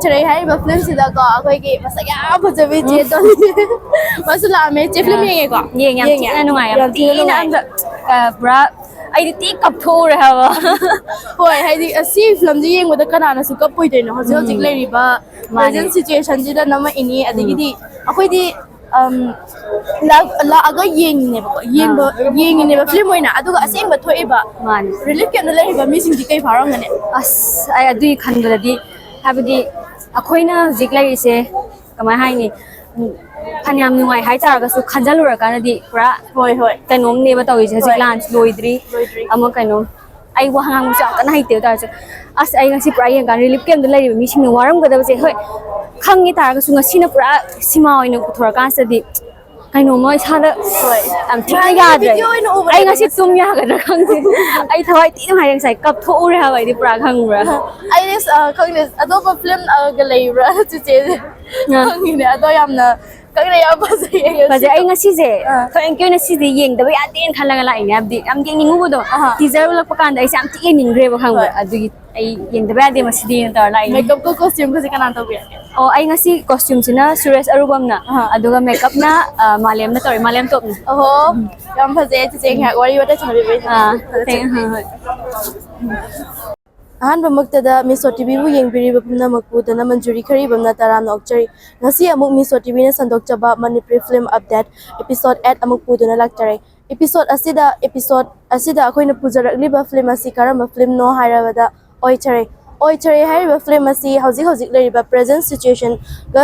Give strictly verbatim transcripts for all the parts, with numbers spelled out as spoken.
ꯆꯔꯩ ꯍꯥꯏꯔꯤꯕ ꯐꯤꯂꯝꯁꯤꯗꯀꯣ ꯑꯩꯈꯣꯏꯒꯤ ꯃꯁꯛ ꯌꯥꯝ ꯐꯖꯕꯤ ꯆꯦ ꯗꯣꯂꯤ ꯃꯁꯨ ꯂꯥꯛꯑꯝꯃꯦ꯫ ꯆꯦ, ꯐꯤꯂꯝ ꯌꯦꯡꯉꯦꯀꯣ? ꯌꯦꯡꯉꯦ, ꯌꯥꯝ ꯊꯤꯅ ꯅꯨꯡꯉꯥꯏ, ꯌꯥꯝ ꯊꯤꯅ ꯅꯨꯡꯉꯥꯏ꯫ ꯍꯟꯗꯛ ꯄꯨꯔꯥ ꯑꯩꯗꯤ ꯊꯤ ꯀꯞꯊꯣꯛꯎꯔꯦ ꯍꯥꯏꯕ꯫ ꯍꯣꯏ, ꯍꯥꯏꯗꯤ ꯑꯁꯤ ꯐꯤꯂꯝꯁꯦ ꯌꯦꯡꯕꯗ ꯀꯅꯥꯅꯁꯨ ꯀꯞꯄꯣꯏꯗꯣꯏꯅꯣ? ꯍꯧꯖꯤꯛ ꯍꯧꯖꯤꯛ ꯂꯩꯔꯤꯕ ꯄ꯭ꯔꯖꯦꯟ ꯁꯤꯆꯨꯋꯦꯁꯟꯁꯤꯗ ꯅꯝꯃꯛꯏꯅꯤ꯫ ꯑꯗꯒꯤꯗꯤ ꯑꯩꯈꯣꯏꯗꯤ ꯂꯥꯛꯑꯒ ꯌꯦꯡꯉꯤꯅꯦꯕꯀꯣ, ꯌꯦꯡꯕ ꯌꯦꯡꯉꯤꯅꯦꯕ ꯐꯤꯂꯝ ꯑꯣꯏꯅ꯫ ꯑꯗꯨꯒ ꯑꯁꯦꯡꯕ ꯊꯣꯛꯏꯕ ꯃꯥꯅꯦ꯫ ꯔꯤꯂꯤꯐ ꯀꯦꯝꯞꯇ ꯂꯩꯔꯤꯕ ꯃꯤꯁꯤꯡꯗꯤ ꯀꯩ ꯐꯥꯎꯔꯝꯒꯅꯤ? ꯑꯁ, ꯑꯩ ꯑꯗꯨꯒꯤ ꯈꯟꯕꯗꯗꯤ, ꯍꯥꯏꯕꯗꯤ ꯑꯩꯈꯣꯏꯅ ꯍꯧꯖꯤꯛ ꯂꯩꯔꯤꯁꯦ, ꯀꯃꯥꯏ ꯍꯥꯏꯅꯤ, ꯎꯝ, ꯐꯅꯌꯥꯝ ꯅꯨꯡꯉꯥꯏ ꯍꯥꯏꯇꯥꯔꯒꯁꯨ, ꯈꯟꯖꯜꯂꯨꯔꯀꯥꯟꯗꯗꯤ ꯄꯨꯔꯥ ꯍꯣꯏ, ꯍꯣꯏ꯫ ꯀꯩꯅꯣꯝꯅꯦꯕ ꯇꯧꯔꯤꯁꯦ꯫ ꯍꯧꯖꯤꯛ ꯍꯣꯏ꯫ ꯂꯥꯟꯁꯨ ꯂꯣꯏꯗ꯭ꯔꯤ꯫ ꯂꯣꯏꯗ꯭ꯔꯤ꯫ ꯑꯃ ꯀꯩꯅꯣ, ꯑꯩ ꯋꯥ ꯉꯥꯡꯕꯁꯨ ꯌꯥꯝ ꯀꯟꯅ ꯍꯩꯇꯦ ꯍꯥꯏ ꯇꯥꯔꯁꯨ, ꯑꯁ, ꯑꯩ ꯉꯁꯤ ꯄꯨꯔꯥ ꯌꯦꯡꯀꯥꯟꯗ ꯔꯤꯂꯤꯐ ꯀꯦꯝꯞꯇ ꯂꯩꯔꯤꯕ ꯃꯤꯁꯤꯡꯅ ꯋꯥꯔꯝꯒꯗꯕꯁꯦ, ꯍꯣꯏ, ꯈꯪꯉꯦ ꯇꯥꯔꯒꯁꯨ, ꯉꯁꯤꯅ ꯄꯨꯔꯥ ꯁꯤꯃꯥ ꯑꯣꯏꯅ ꯄꯨꯊꯣꯔꯛꯀꯥꯟꯁꯤꯗꯗꯤ ꯀꯩꯅꯣꯝꯃ ꯏꯁꯥꯗ ꯍꯣꯏ꯫ ꯌꯥꯝ ꯊꯤꯅ ꯉꯁꯥꯏꯒꯤ ꯌꯥꯗ꯭ꯔꯦ꯫ ꯚꯤꯗꯤꯑꯣ ꯑꯣꯏꯅ ꯎꯕꯗꯗꯤ ꯑꯩ ꯉꯁꯤ ꯇꯨꯝ ꯌꯥꯒꯗ꯭ꯔꯥ ꯈꯪꯗꯦ꯫ ꯑꯩ ꯊꯋꯥꯏ ꯊꯤ ꯅꯨꯡꯉꯥꯏꯔꯦ꯫ ꯉꯁꯥꯏ ꯀꯞꯊꯣꯛꯎꯔꯦ ꯍꯥꯏꯕ ꯑꯩꯗꯤ ꯄꯨꯔꯥ, ꯈꯪꯕ꯭ꯔꯥ? ꯑꯩꯗꯤ ꯑ, ꯈꯪꯗꯦ, ꯑꯇꯣꯞꯄ ꯐꯤꯂꯝꯒ ꯂꯩꯕ꯭ꯔꯥ ꯆꯤꯆꯦꯁꯦ? ꯑ꯫ ꯈꯪꯉꯤꯅꯦ, ꯑꯗꯣ ꯌꯥꯝꯅ ꯈꯪꯗꯦ, ꯌꯥꯝ ꯐꯖꯩꯌꯦ꯫ ꯐꯖꯩ꯫ ꯑꯩ ꯉꯁꯤꯁꯦ ꯑꯥ꯫ ꯊꯑꯣꯏꯀꯤ ꯑꯣꯏꯅ ꯁꯤꯁꯦ ꯌꯦꯡꯗꯕ ꯌꯥꯗꯦꯅ ꯈꯜꯂꯒ ꯂꯥꯛꯏꯅꯦ, ꯍꯥꯏꯕꯗꯤ ꯌꯥꯝ ꯌꯦꯡꯅꯤꯡꯉꯨꯕꯗꯣ꯫ ꯑꯍꯥ꯫ ꯇꯤꯖꯔ ꯎꯠꯂꯛꯄ ꯀꯥꯟꯗ ꯑꯩꯁꯦ ꯌꯥꯝ ꯊꯤ ꯌꯦꯡꯅꯤꯡꯈ꯭ꯔꯦꯕ, ꯈꯪꯕ꯭ꯔꯥ? ꯍꯣꯏ꯫ ꯑꯗꯨꯒꯤ ꯑꯩ ꯌꯦꯡꯗꯕ ꯌꯥꯗꯦ ꯃꯁꯤꯗꯤꯅ ꯇꯧꯔ ꯂꯥꯛꯏꯅꯦ꯫ ꯃꯦꯀꯞꯀ ꯀꯣꯁꯇ꯭ꯌꯨꯝꯒꯁꯦ ꯀꯅꯥꯅ ꯇꯧꯕꯤꯔꯛꯀꯦ? ꯑꯣ, ꯑꯩ ꯉꯁꯤ ꯀꯣꯁꯇ꯭ꯌꯨꯝꯁꯤꯅ ꯁꯨꯔꯦꯁ ꯑꯔꯨꯕꯝꯅ, ꯑꯍꯥ꯫ ꯑꯗꯨꯒ ꯃꯦꯀꯞꯅ, ꯑ, ꯃꯥꯂꯦꯝꯅ ꯇꯧꯔꯦ, ꯃꯥꯂꯦꯝ ꯇꯣꯞꯅ꯫ ꯑꯍꯣ, ꯌꯥꯝ ꯐꯖꯩ ꯆꯤꯆꯦ, ꯉꯥꯏꯍꯥꯛ ꯋꯥꯔꯤ ꯋꯥꯇꯥꯏ ꯁꯥꯟꯅꯕꯤꯕ ꯑꯩꯅ꯫ ꯑꯥ, ꯐꯖꯩ꯫ ꯍꯣꯏ, ꯍꯣꯏ꯫ ꯑꯍꯥꯟꯕꯃꯛꯇꯗ ꯃꯤꯁ ꯁꯣ ꯇꯤꯚꯤꯕꯨ ꯌꯦꯡꯕꯤꯔꯤꯕ ꯄꯨꯝꯅꯃꯛꯄꯨ ꯙꯅꯃꯟꯖꯨꯔꯤ ꯈꯔꯤꯕꯝꯅ ꯇꯔꯥꯝꯅ ꯑꯣꯛꯆꯔꯤ꯫ ꯉꯁꯤ ꯑꯃꯨꯛ ꯃꯤꯁ ꯁꯣ ꯇꯤꯚꯤꯅ ꯁꯟꯗꯣꯛꯆꯕ Manipuri film update episode eight ꯑꯃꯨꯛ ꯄꯨꯗꯨꯅ ꯂꯥꯛꯆꯔꯦ꯫ ꯑꯦꯄꯤꯁꯣꯗ ꯑꯁꯤꯗ, ꯑꯦꯄꯤꯁꯣꯗ ꯑꯁꯤꯗ ꯑꯩꯈꯣꯏꯅ ꯄꯨꯖꯔꯛꯂꯤꯕ ꯐꯤꯂꯝ ꯑꯁꯤ ꯀꯔꯝꯕ ꯐꯤꯂꯝꯅꯣ ꯍꯥꯏꯔꯕꯗ ꯑꯣꯏ ꯆꯔꯩ꯫ ꯑꯣꯏ ꯆꯔꯩ ꯍꯥꯏꯔꯤꯕ ꯐꯤꯂꯝ ꯑꯁꯤ ꯍꯧꯖꯤꯛ ꯍꯧꯖꯤꯛ ꯂꯩꯔꯤꯕ ꯄ꯭ꯔꯖꯦꯟ ꯁꯤꯆꯨꯋꯦꯁꯟꯒ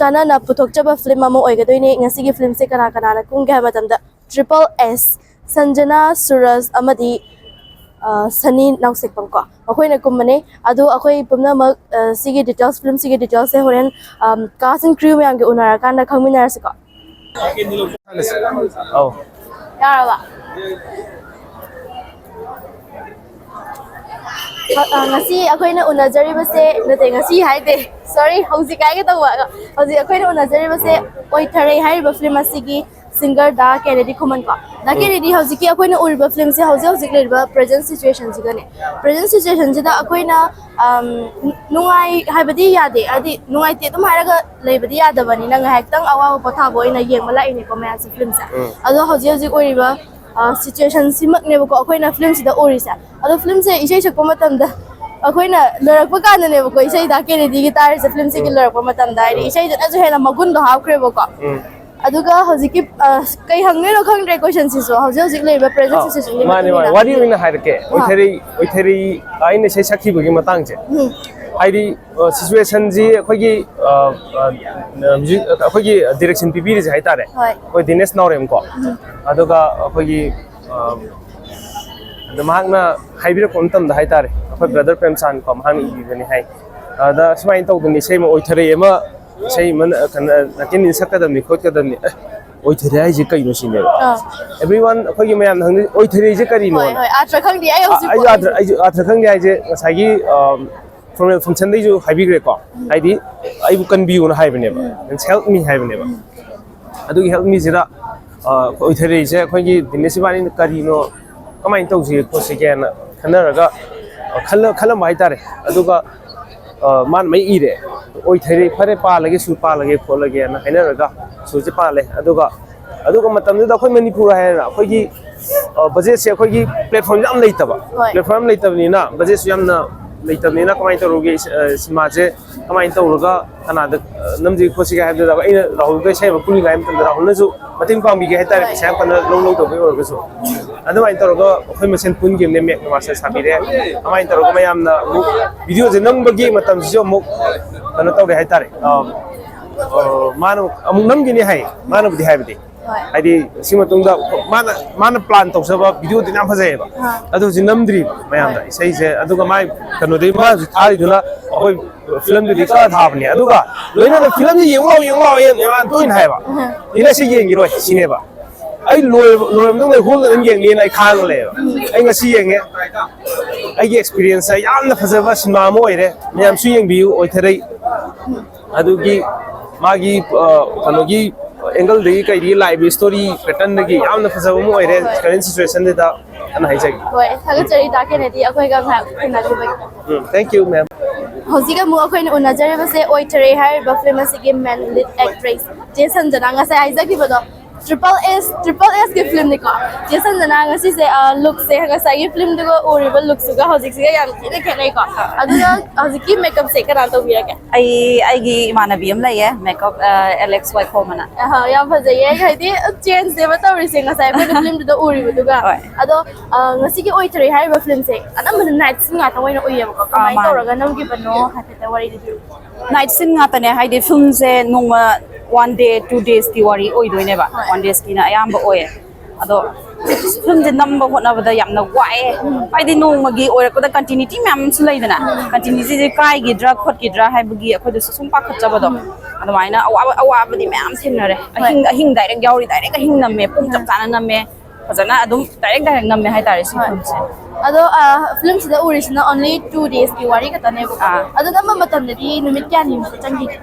ꯆꯥꯟꯅꯅ ꯄꯨꯊꯣꯛꯆꯕ ꯐꯤꯂꯝ ꯑꯃ ꯑꯣꯏꯒꯗꯣꯏꯅꯦ꯫ ꯉꯁꯤꯒꯤ ꯐꯤꯂꯝꯁꯦ ꯀꯅꯥ ꯀꯅꯥꯅ ꯀꯨꯝꯒꯦ ꯍꯥꯏꯕ ꯃꯇꯝꯗ ꯇ꯭ꯔꯤꯄꯜ ꯑꯦꯁ, ꯁꯟꯖꯅꯥ, ꯁꯨꯔꯖ ꯑꯃꯗꯤ, ꯑ, ꯁꯅꯤ ꯅꯥꯎꯁꯦꯛꯄꯝ ꯀꯣ, ꯃꯈꯣꯏꯅ ꯀꯨꯝꯕꯅꯦ꯫ ꯑꯗꯣ ꯑꯩꯈꯣꯏ ꯄꯨꯝꯅꯃꯛ, ꯑ, ꯁꯤꯒꯤ ꯗꯤꯇꯦꯜꯁ, ꯐꯤꯂꯝꯁꯤꯒꯤ ꯗꯤꯇꯦꯜꯁꯁꯦ ꯍꯣꯔꯦꯟ, ꯑꯝ, ꯀꯥꯁ ꯑꯦꯟ ꯀ꯭ꯔꯤꯌꯨ ꯃꯌꯥꯝꯒ ꯎꯅꯔꯀꯥꯟꯗ ꯈꯪꯃꯤꯟꯅꯔꯁꯤꯀꯣ꯫ ꯑꯧ꯫ ꯌꯥꯔꯕ? ꯑ, ꯉꯁꯤ ꯑꯩꯈꯣꯏꯅ ꯎꯅꯖꯔꯤꯕꯁꯦ, ꯅꯠꯇꯦ, ꯉꯁꯤ ꯍꯥꯏꯗꯦ, ꯁꯣꯔꯤ, ꯍꯧꯖꯤꯛ ꯍꯥꯏꯒꯦ ꯇꯧꯕ꯫ ꯍꯧꯖꯤꯛ ꯑꯩꯈꯣꯏꯅ ꯎꯅꯖꯔꯤꯕꯁꯦ ꯑꯣꯏꯊꯔꯩ ꯍꯥꯏꯔꯤꯕ ꯐꯤꯂꯝ ꯑꯁꯤꯒꯤ ꯁꯤꯡꯒꯔ ꯗꯥ ꯀꯦꯅꯦꯗꯤ ꯈꯨꯃꯟ ꯀꯣ꯫ ꯗꯥ ꯀꯦꯅꯦꯗꯤ, ꯍꯧꯖꯤꯛꯀꯤ ꯑꯩꯈꯣꯏꯅ ꯎꯔꯤꯕ ꯐꯤꯂꯝꯁꯦ ꯍꯧꯖꯤꯛ ꯍꯧꯖꯤꯛ ꯂꯩꯔꯤꯕ ꯄ꯭ꯔꯦꯖꯦꯟ ꯁꯤꯆꯨꯋꯦꯁꯟꯁꯤꯒꯅꯦ, ꯄ꯭ꯔꯦꯖꯦꯟ ꯁꯤꯆꯨꯋꯦꯁꯟꯁꯤꯗ ꯑꯩꯈꯣꯏꯅ, ꯑꯝ, ꯅꯨꯡꯉꯥꯏ ꯍꯥꯏꯕꯗꯤ ꯌꯥꯗꯦ, ꯍꯥꯏꯗꯤ ꯅꯨꯡꯉꯥꯏꯇꯦ ꯑꯗꯨꯝ ꯍꯥꯏꯔꯒ ꯂꯩꯕꯗꯤ ꯌꯥꯗꯕꯅꯤꯅ ꯉꯥꯏꯍꯥꯛꯇꯪ ꯑꯋꯥꯕ ꯄꯣꯊꯥꯕ ꯑꯣꯏꯅ ꯌꯦꯡꯕ ꯂꯥꯛꯏꯅꯦꯀꯣ ꯃꯌꯥꯝꯁꯦ ꯐꯤꯂꯝꯁꯦ꯫ ꯎꯝ꯫ ꯑꯗꯣ ꯍꯧꯖꯤꯛ ꯍꯧꯖꯤꯛ ꯑꯣꯏꯔꯤꯕ, ꯑ, ꯁꯤꯆꯨꯋꯦꯁꯟꯁꯤꯃꯛꯅꯦꯕꯀꯣ ꯑꯩꯈꯣꯏꯅ ꯐꯤꯂꯝꯁꯤꯗ ꯎꯔꯤꯁꯦ꯫ ꯑꯗꯣ ꯐꯤꯂꯝꯁꯦ ꯏꯁꯩ ꯁꯛꯄ ꯃꯇꯝꯗ ꯑꯩꯈꯣꯏꯅ ꯂꯣꯏꯔꯛꯄ ꯀꯥꯟꯗꯅꯦꯕꯀꯣ ꯏꯁꯩ ꯗꯥ ꯀꯦꯅꯦꯗꯤꯒꯤ ꯇꯥꯔꯤꯁꯦ, ꯐꯤꯂꯝꯁꯤꯒꯤ ꯎꯝ꯫ ꯂꯣꯏꯔꯛꯄ ꯃꯇꯝꯗ, ꯍꯥꯏꯗꯤ ꯎꯝ꯫ ꯏꯁꯩꯗꯨꯅꯁꯨ ꯍꯦꯟꯅ ꯃꯒꯨꯟꯗꯣ ꯍꯥꯞꯈ꯭ꯔꯦꯕꯀꯣ꯫ ꯎꯝ꯫ ꯑꯗꯨꯒ ꯍꯧꯖꯤꯛꯀꯤ, ꯑ, ꯀꯩ ꯍꯪꯗꯣꯏꯅꯣ ꯈꯪꯗ꯭ꯔꯦ ꯀꯣꯏꯁꯟꯁꯤꯁꯨ, ꯍꯧꯖꯤꯛ ꯍꯧꯖꯤꯛ ꯂꯩꯔꯤꯕ ꯄ꯭ꯔꯦꯖꯦꯟ ꯑꯥ, ꯁꯤꯆꯨꯋꯦꯁꯟꯒꯤ ꯃꯥꯅꯦ, ꯃꯇꯨꯡ ꯃꯥꯅꯦ꯫ ꯏꯟꯅ꯫ ꯋꯥꯔꯤ ꯑꯣꯏꯅ ꯍꯥꯏꯔꯛꯀꯦ꯫ ꯑꯥ꯫ ꯑꯣꯏꯊꯔꯩ, ꯑꯣꯏꯊꯔꯩ ꯑꯩꯅ ꯏꯁꯩ ꯁꯛꯈꯤꯕꯒꯤ ꯃꯇꯥꯡꯁꯦ꯫ ꯎꯝ꯫ ꯍꯥꯏꯗꯤ, ꯑ, ꯁꯤꯆꯨꯋꯦꯁꯟꯁꯤ ꯑꯩꯈꯣꯏꯒꯤ, ꯑ, ꯑ, ꯃ꯭ꯌꯨꯖꯤꯛ, ꯑꯩꯈꯣꯏꯒꯤ ꯗꯤꯔꯦꯛꯁꯟ ꯄꯤꯕꯤꯔꯤꯁꯦ ꯍꯥꯏꯇꯥꯔꯦ꯫ ꯍꯣꯏ꯫ ꯑꯩꯈꯣꯏ ꯗꯤꯅꯦꯁ ꯅꯥꯎꯔꯦꯝꯀꯣ꯫ ꯎꯝ꯫ ꯑꯗꯨꯒ ꯑꯩꯈꯣꯏꯒꯤ, ꯑ, ꯑꯗ ꯃꯍꯥꯛꯅ ꯍꯥꯏꯕꯤꯔꯛꯄ ꯃꯇꯝꯗ ꯍꯥꯏꯇꯥꯔꯦ, ꯑꯩꯈꯣꯏ ꯕ꯭ꯔꯗꯔ ꯄ꯭ꯔꯦꯝꯆꯥꯟꯀꯣ, ꯃꯍꯥꯛꯅ ꯏꯕꯤꯕꯅꯤ ꯍꯥꯏ꯫ ꯑꯗ ꯁꯨꯃꯥꯏꯅ ꯇꯧꯗꯅ ꯏꯁꯩ ꯑꯃ ꯑꯣꯏꯊꯔꯩ ꯑꯃ, ꯏꯁꯩ ꯑꯃ ꯅ-, ꯀꯩꯅꯣ, ꯅꯥꯀꯦꯟ ꯁꯛꯀꯗꯕꯅꯤ ꯈꯣꯠꯀꯗꯕꯅꯤ꯫ ꯑꯦ, ꯑꯣꯏꯊꯔꯩ ꯍꯥꯏꯁꯦ ꯀꯩꯅꯣ ꯁꯤꯅꯦꯕ꯫ ꯑꯥ꯫ Everyone, ꯑꯩꯈꯣꯏꯒꯤ ꯃꯌꯥꯝꯅ ꯍꯪꯅꯩ, "ꯑꯣꯏꯊꯔꯩꯁꯦ ꯀꯔꯤꯅꯣ?" ꯍꯣꯏ, ꯍꯣꯏ, ꯑꯥꯔꯊ ꯈꯪꯗꯦ꯫ ꯑꯩ ꯑ-, ꯍꯧꯖꯤꯛ ꯑꯩꯁꯨ ꯑꯥꯔꯊ, ꯑꯩꯁꯨ ꯑꯥꯔꯊ ꯈꯪꯗꯦ ꯍꯥꯏꯁꯦ ꯉꯁꯥꯏꯒꯤ, ꯑ, ꯐꯣꯔꯃꯦꯜ ꯐꯪꯁꯟꯗꯩꯁꯨ ꯍꯥꯏꯕꯤꯈ꯭ꯔꯦꯀꯣ꯫ ꯎꯝ꯫ ꯍꯥꯏꯗꯤ, "ꯑꯩꯕꯨ ꯀꯟꯕꯤꯌꯨꯅ" ꯍꯥꯏꯕꯅꯦꯕ꯫ ꯎꯝ꯫ "Help me" ꯍꯥꯏꯕꯅꯦꯕ꯫ ꯎꯝ꯫ ꯑꯗꯨꯒꯤ "Help me"ꯁꯤꯗ, ꯑ, ꯑꯣꯏꯊꯔꯩꯁꯦ ꯑꯩꯈꯣꯏꯒꯤ ꯗꯤꯅꯦꯁ ꯏꯕꯥꯅꯤꯅ ꯀꯔꯤꯅꯣ, ꯀꯃꯥꯏꯅ ꯇꯧꯁꯤꯒꯦ ꯈꯣꯠꯁꯤꯒꯦꯅ ꯈꯟꯅꯔꯒ, ꯑ, ꯈꯜꯂ-, ꯈꯜꯂꯝꯕ ꯍꯥꯏꯇꯥꯔꯦ꯫ ꯑꯗꯨꯒ, ꯑ, ꯃꯥꯅ ꯃꯩ ꯏꯔꯦ꯫ "ꯑꯣꯏꯊꯔꯩ, ꯐꯔꯦ, ꯄꯥꯜꯂꯒꯦ, ꯁꯨꯔ ꯄꯥꯜꯂꯒꯦ ꯈꯣꯠꯂꯒꯦꯅ" ꯍꯥꯏꯅꯔꯒ ꯁꯨꯔꯁꯦ ꯄꯥꯜꯂꯦ꯫ ꯑꯗꯨꯒ ꯑꯗꯨꯒ ꯃꯇꯝꯗꯨꯗ ꯑꯩꯈꯣꯏ ꯃꯅꯤꯄꯨꯔ ꯍꯥꯏꯔꯦꯅ, ꯑꯩꯈꯣꯏꯒꯤ, ꯑ, ꯕꯖꯦꯠꯁꯦ ꯑꯩꯈꯣꯏꯒꯤ ꯄ꯭ꯂꯦꯠꯐꯣꯔꯝꯁꯦ ꯌꯥꯝ ꯂꯩꯇꯕ꯫ ꯍꯣꯏ꯫ ꯄ꯭ꯂꯦꯠꯐꯣꯔꯝ ꯂꯩꯇꯕꯅꯤꯅ, ꯕꯖꯦꯠꯁꯨ ꯌꯥꯝꯅ ꯂꯩꯇꯕꯅꯤꯅ ꯀꯃꯥꯏꯅ ꯇꯧꯔꯒꯦ, ꯑ, ꯁꯤꯅꯦꯃꯥꯁꯦ ꯀꯃꯥꯏꯅ ꯇꯧꯔꯒ ꯀꯅꯥꯗ, ꯑ, ꯅꯝꯁꯤꯒꯦ ꯈꯣꯠꯁꯤꯒꯦ ꯍꯥꯏꯕꯗꯨꯗ ꯑꯩꯅ ꯔꯥꯍꯨꯜꯒ ꯏꯁꯩ ꯑꯃ ꯄꯨꯜꯂꯤꯉꯩ ꯃꯇꯝꯗ ꯔꯥꯍꯨꯜꯅꯁꯨ ꯃꯇꯦꯡ ꯄꯥꯡꯕꯤꯒꯦ ꯍꯥꯏꯇꯥꯔꯦ, ꯍꯣꯏ꯫ ꯄꯩꯁꯥ ꯌꯥꯝ ꯀꯟꯅ ꯂꯧ ꯂꯧꯗꯕꯒꯤ ꯑꯣꯏꯔꯒꯁꯨ꯫ ꯑꯗꯨꯃꯥꯏꯅ ꯇꯧꯔꯒ ꯑꯩꯈꯣꯏ ꯃꯁꯦꯟ ꯄꯨꯟꯈꯤꯕꯅꯦ, ꯃꯦꯛ ꯃꯥꯁꯇꯔ ꯁꯥꯕꯤꯔꯦ꯫ ꯑꯗꯨꯃꯥꯏꯅ ꯇꯧꯔꯒ ꯃꯌꯥꯝꯅ ꯑꯃꯨꯛ ꯚꯤꯗꯤꯑꯣꯁꯦ ꯅꯝꯕꯒꯤ ꯃꯇꯝꯁꯤꯁꯨ ꯑꯃꯨꯛ ꯀꯩꯅꯣ ꯇꯧꯔꯦ ꯍꯥꯏꯇꯥꯔꯦ꯫ ꯑ, ꯑ, ꯃꯥꯅ ꯑꯃꯨꯛ ꯅꯝꯈꯤꯅꯤ ꯍꯥꯏ, ꯃꯥꯅꯕꯨꯗꯤ ꯍꯥꯏꯕꯗꯤ꯫ ꯍꯣꯏ꯫ ꯍꯥꯏꯗꯤ ꯁꯤ ꯃꯇꯨꯡꯗ ꯃꯥꯅ, ꯃꯥꯅ ꯄ꯭ꯂꯥꯟ ꯇꯧꯖꯕ ꯚꯤꯗꯤꯑꯣꯗꯤ ꯌꯥꯝ ꯐꯖꯩꯌꯦꯕ꯫ ꯑꯥ꯫ ꯑꯗꯣ ꯍꯧꯖꯤꯛ ꯅꯝꯗ꯭ꯔꯤꯕ ꯃꯌꯥꯝꯗ ꯍꯣꯏ꯫ ꯏꯁꯩꯁꯦ꯫ ꯑꯗꯨꯒ ꯃꯥꯏ ꯀꯩꯅꯣꯗꯒꯤ ꯃꯥ ꯍꯧꯖꯤꯛ ꯊꯥꯔꯤꯗꯨꯅ ꯑꯩꯈꯣꯏ ꯐꯤꯂꯝꯗꯨꯗꯤ ꯀꯛꯑ ꯊꯥꯕꯅꯦ꯫ ꯑꯗꯨꯒ ꯂꯣꯏꯅꯅ ꯐꯤꯂꯝꯁꯦ ꯌꯦꯡꯉꯨ ꯂꯥꯎ, ꯌꯦꯡꯉꯨ ꯂꯥꯎ, ꯌꯥꯝ ꯇꯣꯏꯅ ꯍꯥꯏꯌꯦꯕ꯫ ꯑꯍ꯫ "ꯁꯤꯅ ꯁꯤ ꯌꯦꯡꯈꯤꯔꯣꯏ" ꯁꯤꯅꯦꯕ꯫ ꯑꯩ ꯂꯣꯏꯔꯕ, ꯂꯣꯏꯔꯕ ꯃꯇꯨꯡꯗ ꯑꯩ ꯍꯣꯜꯗ ꯑꯗꯨꯝ ꯌꯦꯡꯅꯤꯅ ꯑꯩ ꯈꯥꯡꯉ ꯂꯩꯌꯦꯕ꯫ ꯑꯩ ꯉꯁꯤ ꯌꯦꯡꯉꯦ꯫ ꯑꯩꯒꯤ ꯑꯦꯛꯁꯄꯤꯔꯤꯌꯦꯟꯁꯇ ꯌꯥꯝꯅ ꯐꯖꯕ ꯁꯤꯅꯦꯃꯥ ꯑꯃ ꯑꯣꯏꯔꯦ꯫ ꯃꯌꯥꯝꯁꯨ ꯌꯦꯡꯕꯤꯌꯨ, ꯑꯣꯏꯊꯔꯩ꯫ ꯑꯗꯨꯒꯤ ꯃꯥꯒꯤ, ꯑ, ꯀꯩꯅꯣꯒꯤ ꯑꯦꯡꯒꯜꯗꯒꯤ ꯀꯩꯗꯒꯤ ꯂꯥꯛꯏꯕ ꯏꯁꯇꯣꯔꯤ ꯄꯦꯇꯔꯟꯗꯒꯤ ꯌꯥꯝꯅ ꯐꯖꯕ ꯑꯃ ꯑꯣꯏꯔꯦ ꯀꯔꯦꯟ ꯁꯤꯆꯨꯋꯦꯁꯟꯁꯤꯗ ꯑꯅ ꯍꯥꯏꯖꯒꯦ꯫ ꯍꯣꯏ, ꯊꯥꯒꯠꯆꯔꯤ ꯗꯥ ꯀꯦꯅꯦꯗꯤ ꯑꯩꯈꯣꯏꯒ ꯉꯥꯏꯍꯥꯛ ꯎꯅꯈꯤꯕꯒꯤ꯫ ꯎꯝ, thank you, ma'am. ꯍꯧꯖꯤꯛ ꯑꯃꯨꯛ ꯑꯩꯈꯣꯏꯅ ꯎꯅꯖꯔꯤꯕꯁꯦ ꯑꯣꯏꯊꯔꯦ ꯍꯥꯏꯔꯤꯕ ꯐꯤꯂꯝ ꯑꯁꯤꯒꯤ ꯃꯦꯟ ꯂꯤꯗ ꯑꯦꯛꯇ꯭ꯔꯦꯁ ꯆꯦ ꯁꯟꯖꯅꯥ, ꯉꯁꯥꯏ ꯍꯥꯏꯖꯈꯤꯕꯗꯣ ꯇ꯭ꯔꯤꯄꯜ ꯑꯦꯁ, ꯇ꯭ꯔꯤꯄꯜ ꯑꯦꯁꯀꯤ ꯐꯤꯂꯝꯅꯤꯀꯣ꯫ ꯆꯦ ꯁꯟꯖꯅꯥ, ꯉꯁꯤꯁꯦ ꯂꯨꯛꯁꯦ ꯉꯁꯥꯏꯒꯤ ꯐꯤꯂꯝꯗꯨꯒ ꯎꯔꯤꯕ ꯂꯨꯛꯁꯤꯒ ꯍꯧꯖꯤꯛꯁꯤꯒ ꯌꯥꯝ ꯊꯤꯅ ꯈꯦꯠꯅꯩꯀꯣ꯫ ꯑꯗꯨꯒ ꯍꯧꯖꯤꯛꯀꯤ ꯃꯦꯀꯞꯁꯦ ꯀꯅꯥ ꯇꯧꯕꯤꯔꯒꯦ? ꯑꯩ ꯑꯩꯒꯤ ꯏꯃꯥꯟꯅꯕꯤ ꯑꯃ ꯂꯩꯌꯦ, ꯃꯦꯀꯞ ꯑꯦꯂꯦꯛꯁ ꯋꯥꯏꯈꯣꯝ ꯑꯅ꯫ ꯑꯍ, ꯌꯥꯝ ꯐꯖꯩꯌꯦ꯫ ꯍꯥꯏꯗꯤ ꯆꯦꯟꯖꯅꯦꯕ ꯇꯧꯔꯤꯁꯦ ꯉꯁꯥꯏ ꯑꯩꯈꯣꯏꯅ ꯐꯤꯂꯝꯗꯨꯗ ꯎꯔꯤꯕꯗꯨꯒ꯫ ꯍꯣꯏ꯫ ꯑꯗꯣ ꯑ, ꯉꯁꯤꯒꯤ ꯑꯣꯏꯊꯔꯦ ꯍꯥꯏꯔꯤꯕ ꯐꯤꯂꯝꯁꯦ ꯑꯅꯝꯕꯅ ꯅꯥꯏꯠ ꯁꯤꯟ ꯉꯥꯛꯇ ꯑꯣꯏꯅ ꯎꯏꯌꯦꯕꯀꯣ꯫ ꯑꯥ, ꯀꯃꯥꯏꯅ ꯃꯥꯅꯦ꯫ ꯇꯧꯔꯒ ꯅꯝꯈꯤꯕꯅꯣ ꯍꯥꯏꯐꯦꯠꯇ ꯋꯥꯔꯤ ꯂꯤꯕꯤꯌꯨ꯫ ꯅꯥꯏꯠ ꯁꯤꯟ ꯉꯥꯛꯇꯅꯦ, ꯍꯥꯏꯗꯤ ꯐꯤꯂꯝꯁꯦ ꯅꯣꯡꯃ ꯋꯥꯟ ꯗꯦ ꯇꯨ ꯗꯦꯁꯀꯤ ꯋꯥꯔꯤ ꯑꯣꯏꯗꯣꯏꯅꯦꯕ꯫ ꯍꯣꯏ꯫ ꯋꯥꯟ ꯗꯦꯁꯀꯤꯅ ꯑꯌꯥꯝꯕ ꯑꯣꯏꯌꯦ꯫ ꯑꯗꯣ ꯐꯤꯂꯝꯁꯦ ꯅꯝꯕ ꯍꯣꯠꯅꯕꯗ ꯌꯥꯝꯅ ꯋꯥꯏꯑꯦ꯫ ꯍꯥꯏꯗꯤ ꯅꯣꯡꯃꯒꯤ ꯑꯣꯏꯔꯛꯄꯗ ꯀꯟꯇꯤꯅ꯭ꯌꯨꯇꯤ ꯃꯌꯥꯝ ꯑꯃꯁꯨ ꯂꯩꯗꯅ, ꯀꯟꯇꯤꯅ꯭ꯌꯨꯇꯤꯁꯦ ꯀꯥꯏꯈꯤꯗ꯭ꯔꯥ ꯈꯣꯠꯈꯤꯗ꯭ꯔꯥ ꯍꯥꯏꯕꯒꯤ ꯑꯩꯈꯣꯏꯗꯁꯨ ꯁꯨꯝ ꯄꯥꯈꯠꯆꯕꯗꯣ꯫ ꯑꯗꯨꯃꯥꯏꯅ ꯑꯋꯥꯕ ꯑꯋꯥꯕꯗꯤ ꯃꯌꯥꯝ ꯊꯦꯡꯅꯔꯦ꯫ ꯑꯍꯤꯡ ꯑꯍꯤꯡ ꯗꯥꯏꯔꯦꯛ ꯌꯥꯎꯔꯤ, ꯗꯥꯏꯔꯦꯛ ꯑꯍꯤꯡ ꯅꯝꯃꯦ, ꯄꯨꯡ ꯆꯞ ꯆꯥꯅ ꯅꯝꯃꯦ꯫ ꯐꯖꯅ ꯑꯗꯨꯝ ꯗꯥꯏꯔꯦꯛ ꯗꯥꯏꯔꯦꯛ ꯅꯝꯃꯦ ꯍꯥꯏꯇꯥꯔꯦ ꯁꯤ ꯐꯤꯂꯝꯁꯦ꯫ ꯑꯗꯣ ꯑ, ꯐꯤꯂꯝꯁꯤꯗ ꯎꯔꯤꯁꯤꯅ only two days ꯀꯤ ꯋꯥꯔꯤ ꯈꯛꯇꯅꯦꯕꯀꯣ꯫ ꯑꯥ꯫ ꯑꯗꯣ ꯅꯝꯕ ꯃꯇꯝꯗꯗꯤ ꯅꯨꯃꯤꯠ ꯀꯌꯥꯅꯤꯃꯨꯛꯀ ꯆꯪꯈꯤꯒꯦ?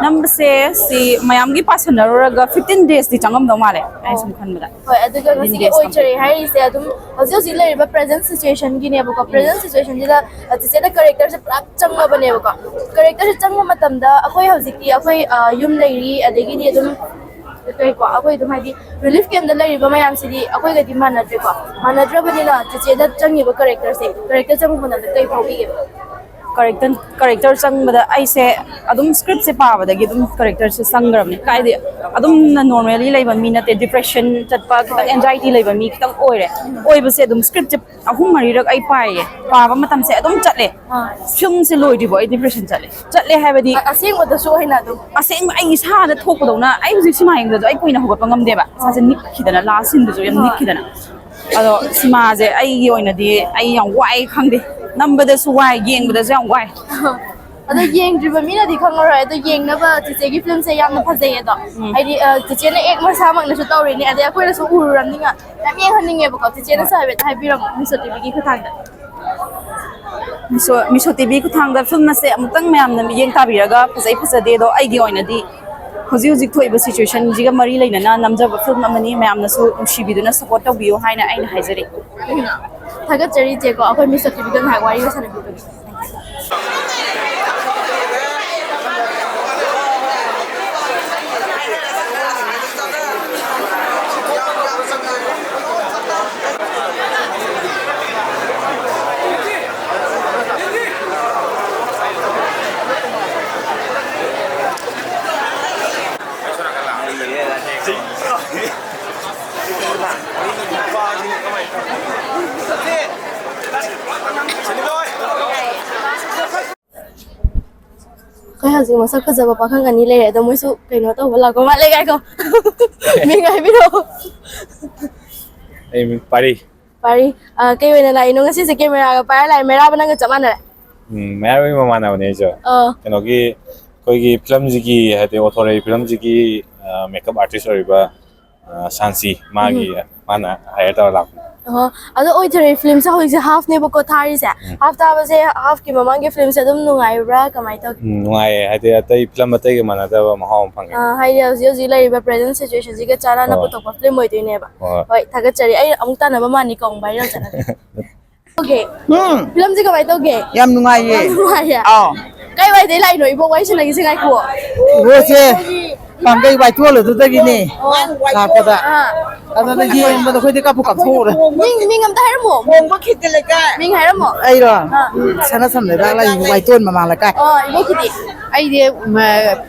ꯅꯝꯕꯁꯦ ꯁꯤ ꯃꯌꯥꯝꯒꯤ ꯄꯥꯁꯟꯅꯔꯨꯔꯒ ꯐꯤꯐꯇꯤꯟ ꯗꯦꯖꯇꯤ ꯆꯪꯉꯝꯗꯧ ꯃꯥꯜꯂꯦ ꯑꯩ ꯁꯨꯝ ꯈꯟꯕꯗ꯫ ꯍꯣꯏ, ꯑꯗꯨꯒ fifteen ꯉꯁꯤꯒꯤ days ꯑꯣꯏꯊꯔꯦ ꯍꯥꯏꯔꯤꯁꯦ ꯑꯗꯨꯝ ꯍꯧꯖꯤꯛ ꯍꯧꯖꯤꯛ ꯂꯩꯔꯤꯕ ꯄ꯭ꯔꯖꯦꯟ ꯁꯤꯆꯨꯋꯦꯁꯟꯒꯤꯅꯦꯕꯀꯣ꯫ ꯄ꯭ꯔꯖꯦꯟ ꯁꯤꯆꯨꯋꯦꯁꯟꯁꯤꯗ ꯆꯤꯆꯦꯗ ꯀꯦꯔꯦꯛꯇꯔꯁꯦ ꯄꯨꯔꯥ ꯆꯪꯉꯕꯅꯦꯕꯀꯣ꯫ ꯀꯦꯔꯦꯛꯇꯔꯁꯦ ꯆꯪꯕ ꯃꯇꯝꯗ ꯑꯩꯈꯣꯏ ꯍꯧꯖꯤꯛꯇꯤ ꯑꯩꯈꯣꯏ ꯑ, ꯌꯨꯝ ꯂꯩꯔꯤ, ꯑꯗꯒꯤꯗꯤ ꯑꯗꯨꯝ ꯀꯩꯀꯣ ꯑꯩꯈꯣꯏ ꯑꯗꯨꯝ ꯍꯥꯏꯗꯤ ꯔꯤꯂꯤꯐ ꯀꯦꯝꯗ ꯂꯩꯔꯤꯕ ꯃꯌꯥꯝꯁꯤꯗꯤ ꯑꯩꯈꯣꯏꯒꯗꯤ ꯃꯥꯟꯅꯗ꯭ꯔꯦꯀꯣ꯫ ꯃꯥꯟꯅꯗ꯭ꯔꯕꯅꯤꯅ ꯆꯤꯆꯦꯗ ꯆꯪꯉꯤꯕ ꯀꯦꯔꯦꯛꯇꯔꯁꯦ, ꯀꯦꯔꯦꯛꯇꯔ ꯆꯪꯕ ꯃꯇꯝꯗ ꯀꯩ ꯐꯥꯎꯕꯤꯒꯦꯕ? ꯀꯦꯔꯦꯛꯇꯔ ꯀꯦꯔꯦꯛꯇꯔ ꯆꯪꯕꯗ ꯑꯩꯁꯦ ꯑꯗꯨꯝ ꯁ꯭ꯀ꯭ꯔꯤꯞꯁꯦ ꯄꯥꯕꯗꯒꯤ ꯑꯗꯨꯝ ꯀꯦꯔꯦꯛꯇꯔꯁꯦ ꯆꯪꯈ꯭ꯔꯕꯅꯤ꯫ ꯀꯥꯏꯗꯤ ꯑꯗꯨꯝꯅ ꯅꯣꯔꯃꯦꯂꯤ ꯂꯩꯕ ꯃꯤ ꯅꯠꯇꯦ, ꯗꯤꯄ꯭ꯔꯦꯁꯟ ꯆꯠꯄ, ꯈꯤꯇꯪ ꯑꯦꯟꯖꯥꯏꯇꯤ ꯂꯩꯕ ꯃꯤ ꯈꯤꯇꯪ ꯑꯣꯏꯔꯦ꯫ ꯑꯣꯏꯕꯁꯦ ꯑꯗꯨꯝ ꯁ꯭ꯀ꯭ꯔꯤꯞꯁꯦ ꯑꯍꯨꯝ ꯃꯔꯤꯔꯛ ꯑꯩ ꯄꯥꯏꯌꯦ꯫ ꯄꯥꯕ ꯃꯇꯝꯁꯦ ꯑꯗꯨꯝ ꯆꯠꯂꯦ꯫ ꯐꯤꯂꯝꯁꯦ ꯂꯣꯏꯗ꯭ꯔꯤꯕꯣ ꯑꯩ ꯗꯤꯄ꯭ꯔꯦꯁꯟ ꯆꯠꯂꯦ꯫ ꯆꯠꯂꯦ ꯍꯥꯏꯕꯗꯤ ꯑ-, ꯑꯁꯦꯡꯕꯗꯁꯨ ꯑꯣꯏꯅ ꯑꯗꯨꯝ ꯑꯁꯦꯡꯕ ꯑꯩ ꯏꯁꯥꯗ ꯊꯣꯛꯄꯗꯧꯅ ꯑꯩ ꯍꯧꯖꯤꯛ ꯁꯤꯃꯥ ꯌꯦꯡꯕꯗꯁꯨ ꯑꯩ ꯀꯨꯏꯅ ꯍꯧꯒꯠꯄ ꯉꯝꯗꯦꯕ꯫ ꯏꯁꯥꯁꯦ ꯅꯤꯛꯈꯤꯗꯅ, ꯂꯥꯁ ꯁꯤꯟꯗꯁꯨ ꯌꯥꯝ ꯅꯤꯛꯈꯤꯗꯅ꯫ ꯑꯗꯣ ꯁꯤꯃꯥꯁꯦ ꯑꯩꯒꯤ ꯑꯣꯏꯅꯗꯤ ꯑꯩ ꯌꯥꯝ ꯋꯥꯏ, ꯈꯪꯗꯦ, ꯅꯝꯕꯗꯁꯨ ꯋꯥꯏ, ꯌꯦꯡꯕꯗꯁꯨ ꯌꯥꯝ ꯋꯥꯏ꯫ ꯑꯗꯣ ꯌꯦꯡꯗ꯭ꯔꯤꯕ ꯃꯤꯅꯗꯤ ꯈꯪꯉꯔꯣꯏ꯫ ꯑꯗꯣ ꯌꯦꯡꯅꯕ ꯆꯤꯆꯦꯒꯤ ꯐꯤꯂꯝꯁꯦ ꯌꯥꯝꯅ ꯐꯖꯩꯌꯦ ꯑꯗꯣ꯫ ꯍꯥꯏꯗꯤ ꯑ, ꯆꯤꯆꯦꯅ ꯑꯦꯛ ꯃꯁꯥꯃꯛꯅꯁꯨ ꯇꯧꯔꯤꯅꯦ, ꯑꯗꯩ ꯑꯩꯈꯣꯏꯅꯁꯨ ꯎꯔꯨꯔꯕꯅꯤꯅ ꯌꯥꯝ ꯌꯦꯡꯍꯟꯅꯤꯡꯉꯦꯕꯀꯣ꯫ ꯆꯤꯆꯦꯅꯁꯨ ꯍꯥꯏꯐꯦꯠ ꯍꯥꯏꯕꯤꯔꯝꯃꯣ ꯃꯤꯁꯣ ꯇꯤꯚꯤꯒꯤ ꯈꯨꯊꯥꯡꯗ꯫ ꯃꯤꯁꯣ ꯃꯤꯁꯣ ꯇꯤꯚꯤ ꯈꯨꯊꯥꯡꯗ ꯐꯤꯂꯝ ꯑꯁꯦ ꯑꯃꯨꯛꯇꯪ ꯃꯌꯥꯝꯅ ꯃꯤꯠꯌꯦꯡ ꯇꯥꯕꯤꯔꯒ ꯐꯖꯩ ꯐꯖꯗꯦꯗꯣ ꯑꯩꯒꯤ ꯑꯣꯏꯅꯗꯤ ꯍꯧꯖꯤꯛ ꯍꯧꯖꯤꯛ ꯊꯣꯛꯏꯕ ꯁꯤꯆꯨꯋꯦꯁꯟꯁꯤꯒ ꯃꯔꯤ ꯂꯩꯅꯅ ꯅꯝꯖꯕ ꯐꯤꯂꯝ ꯑꯃꯅꯤ꯫ ꯃꯌꯥꯝꯅꯁꯨ ꯅꯨꯡꯁꯤꯕꯤꯗꯨꯅ ꯁꯄꯣꯔꯠ ꯇꯧꯕꯤꯌꯨ ꯍꯥꯏꯅ ꯑꯩꯅ ꯍꯥꯏꯖꯔꯤ꯫ ꯊꯥꯒꯠꯆꯔꯤ ꯆꯦꯀꯣ, ꯑꯩꯈꯣꯏ ꯃꯤꯁ ꯁꯛꯇꯤꯕꯤꯗ ꯉꯥꯏꯍꯥꯛ ꯋꯥꯔꯤꯒ ꯁꯥꯟꯅꯕꯤꯕꯒꯤ꯫ ꯑꯩꯈꯣꯏ ꯍꯧꯖꯤꯛ ꯃꯁꯛ ꯐꯖꯕ ꯄꯥꯈꯪ ꯑꯅꯤ ꯂꯩꯔꯦ, ꯑꯗꯣ ꯃꯣꯏꯁꯨ ꯀꯩꯅꯣ ꯇꯧꯕ ꯂꯥꯛꯄ ꯃꯥꯜꯂꯦ꯫ ꯉꯥꯏꯈꯣ꯫ ꯃꯤꯡ ꯍꯥꯏꯕꯤꯔꯛꯑꯣ꯫ ꯑꯩ ꯃꯤꯡ ꯄꯥꯔꯤ꯫ ꯄꯥꯔꯤ꯫ ꯑ, ꯀꯩ ꯑꯣꯏꯅ ꯂꯥꯛꯏꯅꯣ ꯉꯁꯤꯁꯦ? ꯀꯦꯃꯦꯔꯥꯒ ꯄꯥꯏꯔ ꯂꯥꯛꯑꯦ, ꯃꯦꯔꯥꯕ ꯅꯪꯒ ꯆꯞ ꯃꯥꯟꯅꯔꯦ꯫ ꯎꯝ, ꯃꯌꯥꯝꯒꯤ ꯃꯃꯥꯟꯅꯕꯅꯦ ꯑꯩꯁꯨ꯫ ꯑꯣ꯫ ꯀꯩꯅꯣꯒꯤ, ꯑꯩꯈꯣꯏꯒꯤ ꯐꯤꯂꯝꯁꯤꯒꯤ, ꯍꯥꯏꯗꯤ ꯑꯣꯊꯣꯔꯩ ꯐꯤꯂꯝꯁꯤꯒꯤ, ꯑ, ꯃꯦꯀꯞ ꯑꯥꯔꯇꯤꯁ ꯑꯣꯏꯔꯤꯕ, ꯑ, ꯁꯥꯟꯁꯤ, ꯃꯥꯒꯤ, ꯎꯝ꯫ ꯃꯥꯅ ꯍꯥꯏꯌꯔ ꯇꯧꯔ ꯂꯥꯛꯄꯅꯦ꯫ ꯑꯣ, ꯑꯗꯣ ꯑꯣꯏꯊꯔꯦ ꯐꯤꯂꯝꯁꯦ ꯍꯧꯖꯤꯛꯁꯦ ꯍꯥꯐꯅꯦꯕꯀꯣ ꯊꯥꯔꯤꯁꯦ꯫ ꯎꯝ꯫ ꯍꯥꯐ ꯊꯥꯕꯁꯦ ꯍꯥꯐꯀꯤ ꯃꯃꯥꯡꯒꯤ ꯐꯤꯂꯝꯁꯦ ꯑꯗꯨꯝ ꯅꯨꯡꯉꯥꯏꯕ꯭ꯔꯥ, ꯀꯃꯥꯏꯅ ꯇꯧꯒꯦ? ꯎꯝ, ꯅꯨꯡꯉꯥꯏꯌꯦ꯫ ꯍꯥꯏꯗꯤ ꯑꯇꯩ ꯐꯤꯂꯝ ꯑꯇꯩꯒ ꯃꯥꯟꯅꯗꯕ ꯃꯍꯥꯎ ꯑꯃ ꯐꯪꯉꯦ꯫ ꯑ, ꯍꯥꯏꯗꯤ ꯍꯧꯖꯤꯛ ꯍꯧꯖꯤꯛ ꯂꯩꯔꯤꯕ ꯄ꯭ꯔꯦꯖꯦꯟ ꯁꯤꯆꯨꯋꯦꯁꯟꯁꯤꯒ ꯆꯥꯟꯅꯅ ꯍꯣꯏ꯫ ꯄꯨꯊꯣꯛꯄ ꯐꯤꯂꯝ ꯑꯣꯏꯗꯣꯏꯅꯦꯕ꯫ ꯍꯣꯏ꯫ ꯍꯣꯏ, ꯊꯥꯒꯠꯆꯔꯤ꯫ ꯑꯩ ꯑꯃꯨꯛ ꯇꯥꯟꯅꯕ ꯃꯥꯟꯅꯤ ꯀꯣꯡ ꯚꯥꯏꯔꯦꯜ ꯆꯠꯂꯗꯤ꯫ ꯇꯧꯒꯦ? ꯎꯝ꯫ ꯐꯤꯂꯝꯁꯦ ꯀꯃꯥꯏꯅ ꯇꯧꯒꯦ? ꯌꯥꯝ ꯅꯨꯡꯉꯥꯏꯌꯦ꯫ ꯌꯥꯝ ꯅꯨꯡꯉꯥꯏꯌꯦ? ꯑꯥꯎ꯫ ꯀꯥꯏ ꯋꯥꯏꯗꯩ ꯂꯥꯛꯏꯅꯣ? ꯏꯕꯣꯛ ꯋꯥꯔꯤ ꯁꯥꯟꯅꯈꯤꯁꯦ, ꯉꯥꯏꯈꯨꯑꯣ꯫ ꯏꯕꯣꯛꯁꯦ ꯄꯥꯡꯒꯩ ꯋꯥꯏꯇꯣꯜ ꯑꯗꯨꯗꯒꯤꯅꯦ ꯑꯣ꯫ ꯂꯥꯛꯄꯗ꯫ ꯑꯥ꯫ ꯑꯗꯨꯗ ꯌꯦꯡꯕꯗ ꯑꯩꯈꯣꯏꯗꯤ ꯀꯞꯄꯨ ꯀꯞꯊꯣꯛꯎꯔꯦ꯫ ꯃꯤꯡ, ꯃꯤꯡ ꯑꯝꯇ ꯍꯥꯏꯔꯝꯃꯣ꯫ ꯃꯤꯡ ꯍꯥꯏꯔꯝꯃꯣ꯫ ꯑꯩꯔꯣ? ꯑꯥ꯫ ꯁꯅꯥ ꯁꯝ ꯂꯩꯕꯥꯛ ꯂꯩ ꯋꯥꯏꯇꯣꯟ ꯃꯃꯥꯡ ꯂꯩꯀꯥꯏ꯫ ꯑꯣ, ꯏꯕꯣꯛꯀꯤꯗꯤ? ꯑꯩꯗꯤ, ꯎꯝ,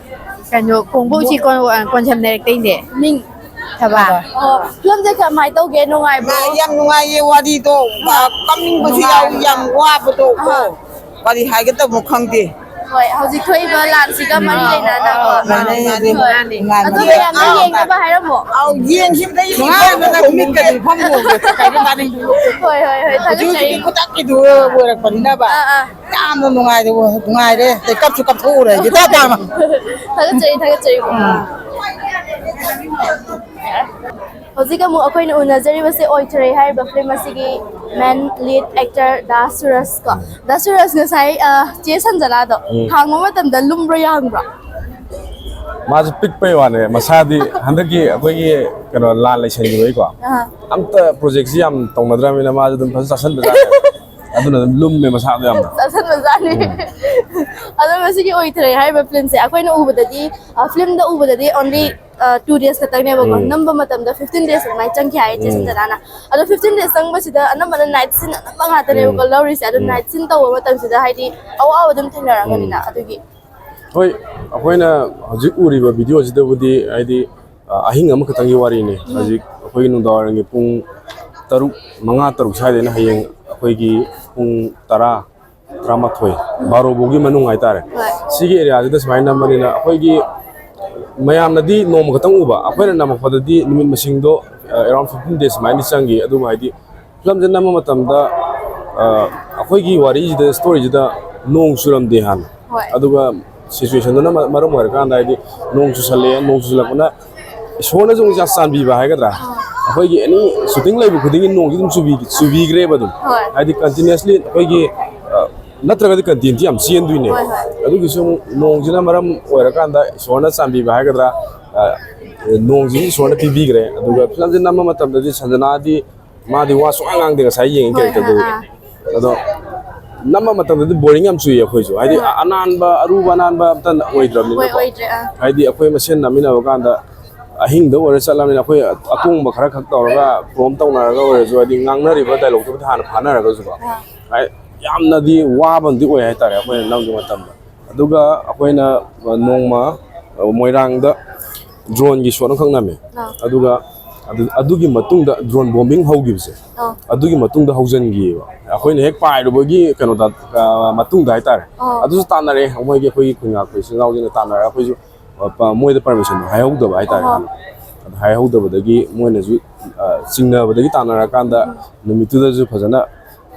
ꯀꯩꯅꯣ, ꯀꯣꯡꯕꯣ ꯎꯆꯤ ꯀꯣꯟ-, ꯀꯣꯟꯁꯝ ꯂꯩꯔꯛꯇꯩꯅꯦ꯫ ꯃꯤꯡ? ꯊꯕꯥ꯫ ꯑꯣ, ꯐꯤꯂꯝꯁꯦ ꯀꯃꯥꯏꯅ ꯇꯧꯒꯦ? ꯅꯨꯡꯉꯥꯏꯕ꯭ꯔꯣ? ꯌꯥꯝ ꯅꯨꯡꯉꯥꯏꯌꯦ ꯋꯥꯔꯤꯗꯣ꯫ ꯑꯥ꯫ ꯀꯞꯅꯤꯡꯕꯁꯨ ꯌꯥꯎꯏ, ꯌꯥꯝ ꯋꯥꯕꯗꯣ꯫ ꯑꯍꯥ꯫ ꯀꯔꯤ ꯍꯥꯏꯒꯗꯕꯅꯣ ꯈꯪꯗꯦ꯫ ꯍꯣꯏ, ꯍꯧꯖꯤꯛ ꯊꯣꯛꯏꯕ ꯂꯥꯟꯁꯤꯒ ꯃꯔꯤ ꯂꯩꯅꯅꯀꯣ꯫ ꯃꯥꯅꯦ, ꯃꯥꯅꯦ꯫ ꯍꯣꯏ꯫ ꯃꯥꯅꯦ꯫ ꯑꯗꯣ ꯃꯌꯥꯝꯅ ꯌꯦꯡꯅꯕ ꯍꯥꯏꯔꯝꯃꯣ꯫ ꯑꯧ, ꯌꯦꯡꯈꯤꯕꯗ ꯅꯨꯡꯉꯥꯏꯕꯗ ꯃꯤꯠꯀꯗꯤ ꯐꯝ ꯌꯦꯡꯕ ꯀꯩꯅꯣ ꯆꯥꯅꯤꯡꯕ꯫ ꯍꯣꯏ, ꯍꯣꯏ, ꯍꯣꯏ, ꯍꯧꯖꯤꯛ ꯊꯥꯒꯠꯆꯔꯤ꯫ ꯍꯧꯖꯤꯛꯀꯤ ꯈꯨꯗꯛꯀꯤꯗꯨ ꯑꯣꯏꯔꯛꯄꯅꯤꯅꯕ꯫ ꯑꯥ, ꯑꯥ꯫ ꯌꯥꯝꯅ ꯅꯨꯡꯉꯥꯏꯔꯦ, ꯅꯨꯡꯉꯥꯏꯔꯦ꯫ ꯑꯗꯩ ꯀꯞꯁꯨ ꯀꯞꯊꯣꯛꯎꯔꯦ, ꯍꯧꯖꯤꯛ ꯇꯥ ꯇꯥꯅ꯫ ꯊꯥꯒꯠꯆꯔꯤ, ꯊꯥꯒꯠꯆꯔꯤ꯫ ꯎꯝ꯫ ꯍꯧꯖꯤꯛ ꯑꯃꯨꯛ ꯑꯩꯈꯣꯏꯅ ꯎꯅꯖꯔꯤꯕꯁꯦ ꯑꯣꯏꯊꯔꯦ ꯍꯥꯏꯔꯤꯕ ꯐꯤꯂꯝ ꯑꯁꯤꯒꯤ ꯃꯦꯟ ꯂꯤꯗ ꯑꯦꯛꯇꯔ ꯗꯥ ꯁꯨꯔꯖ ꯀꯣ꯫ ꯗꯥ ꯁꯨꯔꯖ, ꯉꯁꯥꯏ, ꯑ, ꯆꯦ ꯁꯟꯖꯅꯥꯗꯣ ꯎꯝ꯫ ꯊꯥꯡꯕ ꯃꯇꯝꯗ ꯂꯨꯝꯕ꯭ꯔꯥ ꯌꯥꯡꯕ꯭ꯔꯥ? ꯃꯥꯁꯨ ꯄꯤꯛꯄꯩ ꯋꯥꯅꯦ, ꯃꯁꯥꯗꯤ ꯍꯟꯗꯛꯀꯤ ꯑꯩꯈꯣꯏꯒꯤ ꯀꯩꯅꯣ ꯂꯥꯟ ꯂꯩꯁꯟꯈꯤꯕꯒꯤꯀꯣ, ꯑꯥ꯫ ꯑꯝꯇ ꯄ꯭ꯔꯣꯖꯦꯛꯁꯤ ꯌꯥꯝ ꯇꯧꯅꯗ꯭ꯔꯕꯅꯤꯅ ꯃꯥꯁꯨ ꯑꯗꯨꯝ ꯐꯖꯅ ꯆꯥꯁꯤꯟꯕꯖꯥꯠꯅꯦ꯫ ꯑꯗꯨꯅ ꯑꯗꯨꯝ ꯂꯨꯝꯃꯦ ꯃꯁꯥꯗꯣ ꯌꯥꯝꯅ꯫ ꯆꯥꯁꯟꯕꯖꯥꯠꯅꯦ꯫ ꯑꯗꯣ ꯃꯁꯤꯒꯤ ꯑꯣꯏꯊꯔꯦ ꯍꯥꯏꯔꯤꯕ ꯐꯤꯂꯝꯁꯦ ꯑꯩꯈꯣꯏꯅ ꯎꯕꯗꯗꯤ, ꯐꯤꯂꯝꯗ ꯎꯕꯗꯗꯤ only two days ꯈꯛꯇꯪꯅꯦꯕꯀꯣ꯫ ꯎꯝ꯫ ꯅꯝꯕ ꯃꯇꯝꯗ fifteen days ꯑꯗꯨꯃꯥꯏꯅ ꯆꯪꯈꯤ ꯍꯥꯏꯌꯦ ꯆꯦ ꯎꯝ꯫ ꯁꯟꯖꯅꯥꯅ꯫ ꯑꯗꯣ fifteen days ꯆꯪꯕꯁꯤꯗ ꯑꯅꯝꯕꯅ night scene ꯑꯅꯝꯕ ꯉꯥꯛꯇꯅꯦꯕꯀꯣ ꯎꯝ꯫ ꯂꯧꯔꯤꯁꯦ꯫ ꯑꯗꯣ ꯎꯝ꯫ Night scene ꯇꯧꯕ ꯃꯇꯝꯁꯤꯗ ꯍꯥꯏꯗꯤ ꯑꯋꯥꯕ ꯑꯗꯨꯝ ꯊꯦꯡꯅꯔꯝꯒꯅꯤꯅ꯫ ꯑꯗꯨꯒꯤ ꯍꯣꯏ, ꯑꯩꯈꯣꯏꯅ ꯍꯧꯖꯤꯛ ꯎꯔꯤꯕ ꯚꯤꯗꯤꯑꯣꯁꯤꯗꯕꯨꯗꯤ ꯍꯥꯏꯗꯤ, ꯑ, ꯑꯍꯤꯡ ꯑꯃꯈꯛꯇꯪꯒꯤ ꯋꯥꯔꯤꯅꯤ꯫ ꯍꯧꯖꯤꯛ ꯑꯩꯈꯣꯏꯒꯤ ꯅꯨꯡꯗꯥꯡꯋꯥꯏꯔꯝꯒꯤ ꯄꯨꯡ ꯇꯔꯨꯛ, ꯃꯉꯥ, ꯇꯔꯨꯛ ꯁ꯭ꯋꯥꯏꯗꯩꯅ ꯍꯌꯦꯡ ꯑꯩꯈꯣꯏꯒꯤ ꯄꯨꯡ ꯇꯔꯥ, ꯇꯔꯥꯃꯥꯊꯣꯏ, ꯕꯥꯔꯣ ꯐꯥꯎꯒꯤ ꯃꯅꯨꯡ ꯍꯥꯏꯇꯥꯔꯦ꯫ ꯍꯣꯏ꯫ ꯁꯤꯒꯤ ꯑꯦꯔꯤꯌꯥꯁꯤꯗ ꯁꯨꯃꯥꯏꯅ ꯅꯝꯕꯅꯤꯅ ꯑꯩꯈꯣꯏꯒꯤ ꯃꯌꯥꯝꯅꯗꯤ ꯅꯣꯡꯃ ꯈꯛꯇꯪ ꯎꯕ, ꯑꯩꯈꯣꯏꯅ ꯅꯝꯃꯛꯄꯗꯗꯤ ꯅꯨꯃꯤꯠ ꯃꯁꯤꯡꯗꯣ, ꯑ, around fifteen days ꯁꯨꯃꯥꯏꯅꯗꯤ ꯆꯪꯈꯤ꯫ ꯑꯗꯨꯕꯨ ꯍꯥꯏꯗꯤ ꯐꯤꯂꯝꯁꯦ ꯅꯝꯕ ꯃꯇꯝꯗ, ꯑ, ꯑꯩꯈꯣꯏꯒꯤ ꯋꯥꯔꯤꯁꯤꯗ, ꯁ꯭ꯇꯣꯔꯤꯁꯤꯗ ꯅꯣꯡ ꯆꯨꯔꯝꯗꯦ ꯍꯥꯟꯅ꯫ ꯍꯣꯏ꯫ ꯑꯗꯨꯒ ꯁꯤꯆꯨꯋꯦꯁꯟꯗꯨꯅ ꯃ-, ꯃꯔꯝ ꯑꯣꯏꯔꯀꯥꯟꯗ ꯍꯥꯏꯗꯤ ꯅꯣꯡ ꯆꯨꯁꯜꯂꯛꯑꯦ, ꯅꯣꯡ ꯆꯨꯁꯜꯂꯛꯄꯅ ꯏꯁꯣꯔꯅꯁꯨ ꯑꯃꯨꯛ ꯆꯥꯟꯕꯤꯕ ꯍꯥꯏꯒꯗ꯭ꯔꯥ, ꯑꯩꯈꯣꯏꯒꯤ ꯑꯦꯅꯤ ꯁꯨꯇꯤꯡ ꯂꯩꯕ ꯈꯨꯗꯤꯡꯒꯤ ꯅꯣꯡꯁꯤ ꯑꯗꯨꯝ ꯆꯨꯕꯤ-, ꯆꯨꯕꯤꯈ꯭ꯔꯦꯕ ꯑꯗꯨꯝ꯫ ꯍꯣꯏ꯫ ꯍꯥꯏꯗꯤ continuously ꯑꯩꯈꯣꯏꯒꯤ, ꯑ, ꯅꯠꯇ꯭ꯔꯒꯗꯤ ꯀꯟꯇꯦꯟꯁꯤ ꯌꯥꯝ ꯆꯦꯟꯗꯣꯏꯅꯦ꯫ ꯍꯣꯏ, ꯍꯣꯏ꯫ ꯑꯗꯨꯒꯤꯁꯨ ꯑꯃꯨꯛ ꯅꯣꯡꯁꯤꯅ ꯃꯔꯝ ꯑꯣꯏꯔꯀꯥꯟꯗ ꯏꯁꯣꯔꯅ ꯆꯥꯟꯕꯤꯕ ꯍꯥꯏꯒꯗ꯭ꯔꯥ, ꯑ, ꯅꯣꯡꯁꯤꯒꯤ ꯏꯁꯣꯔꯅ ꯄꯤꯕꯤꯈ꯭ꯔꯦ꯫ ꯑꯗꯨꯒ ꯐꯤꯂꯝꯁꯦ ꯅꯝꯕ ꯃꯇꯝꯗꯗꯤ ꯁꯟꯖꯅꯥꯗꯤ ꯃꯥꯗꯤ ꯋꯥ ꯁꯨꯡꯉꯥꯡ ꯉꯥꯡꯗꯦ ꯉꯁꯥꯏ ꯌꯦꯡꯉꯤ ꯍꯣꯏ, ꯀꯦꯔꯦꯛꯇꯔꯗꯨꯗꯤ꯫ ꯑꯥ꯫ ꯑꯗꯣ ꯅꯝꯕ ꯃꯇꯝꯗꯗꯤ ꯕꯣꯔꯤꯡ ꯌꯥꯝ ꯆꯨꯏ ꯑꯩꯈꯣꯏꯁꯨ, ꯍꯥꯏꯗꯤ ꯑ-, ꯑꯅꯥꯟꯕ ꯑꯔꯨꯕ ꯑꯅꯥꯟꯕ ꯑꯝꯇ ꯑꯣꯏꯗ꯭ꯔꯕꯅꯤꯅꯀꯣ꯫ ꯍꯣꯏ, ꯑꯣꯏꯗ꯭ꯔꯦ, ꯑꯥ꯫ ꯍꯥꯏꯗꯤ ꯑꯩꯈꯣꯏ ꯃꯁꯦꯟ ꯅꯝꯃꯤꯟꯅꯕ ꯀꯥꯟꯗ ꯑꯍꯤꯡꯗ ꯑꯣꯏꯔ ꯆꯠꯂꯕꯅꯤꯅ ꯑꯩꯈꯣꯏ ꯑꯇꯣꯡꯕ ꯈꯔ ꯈꯛ ꯇꯧꯔꯒ ꯄ꯭ꯔꯣꯝ ꯇꯧꯅꯔꯒ ꯑꯣꯏꯔꯁꯨ, ꯍꯥꯏꯗꯤ ꯉꯥꯡꯅꯔꯤꯕ ꯗꯥꯏꯂꯣꯛꯇꯨꯕꯨꯗꯤ ꯍꯥꯟꯅ ꯐꯥꯅꯔꯒꯁꯨꯀꯣ꯫ ꯑꯥ꯫ ꯍꯥꯏ-, ꯌꯥꯝꯅꯗꯤ ꯋꯥꯕ ꯑꯃꯗꯤ ꯑꯣꯏ ꯍꯥꯏꯇꯥꯔꯦ ꯑꯩꯈꯣꯏꯅ ꯅꯝꯕ ꯃꯇꯝꯗ꯫ ꯑꯗꯨꯒ ꯑꯩꯈꯣꯏꯅ ꯅꯣꯡꯃ ꯃꯣꯏꯔꯥꯡꯗ ꯗ꯭ꯔꯣꯟꯒꯤ ꯁꯣꯠ ꯑꯃꯈꯛ ꯅꯝꯃꯦ꯫ ꯑꯥ꯫ ꯑꯗꯨꯒ ꯑꯗꯨ, ꯑꯗꯨꯒꯤ ꯃꯇꯨꯡꯗ ꯗ꯭ꯔꯣꯟ ꯕꯣꯝꯕꯤꯡ ꯍꯧꯈꯤꯕꯁꯦ, ꯑꯥ꯫ ꯑꯗꯨꯒꯤ ꯃꯇꯨꯡꯗ ꯍꯧꯖꯤꯟꯈꯤꯑꯕ꯫ ꯑꯩꯈꯣꯏꯅ ꯍꯦꯛ ꯄꯥꯏꯔꯨꯕꯒꯤ ꯀꯩꯅꯣꯗ, ꯑ, ꯃꯇꯨꯡꯗ ꯍꯥꯏꯇꯥꯔꯦ꯫ ꯑꯥ꯫ ꯑꯗꯨꯁꯨ ꯇꯥꯟꯅꯔꯦ, ꯃꯣꯏꯒꯤ ꯑꯩꯈꯣꯏꯒꯤ ꯈꯨꯟꯉꯥꯛꯄ ꯏꯆꯤꯜ ꯏꯅꯥꯎꯁꯤꯡꯅ ꯇꯥꯟꯅꯔꯒ ꯑꯩꯈꯣꯏꯁꯨ, ꯑ, ꯄ-, ꯃꯣꯏꯗ ꯄꯔꯃꯤꯁꯟ ꯍꯥꯏꯍꯧꯗꯕ ꯍꯥꯏꯇꯥꯔꯦ꯫ ꯑꯥ꯫ ꯑꯗꯨ ꯍꯥꯏꯍꯧꯗꯕꯗꯒꯤ ꯃꯣꯏꯅꯁꯨ, ꯑ, ꯆꯤꯡꯅꯕꯗꯒꯤ ꯇꯥꯟꯅꯔꯀꯥꯟꯗ ꯅꯨꯃꯤꯠꯇꯨꯗꯁꯨ ꯐꯖꯅ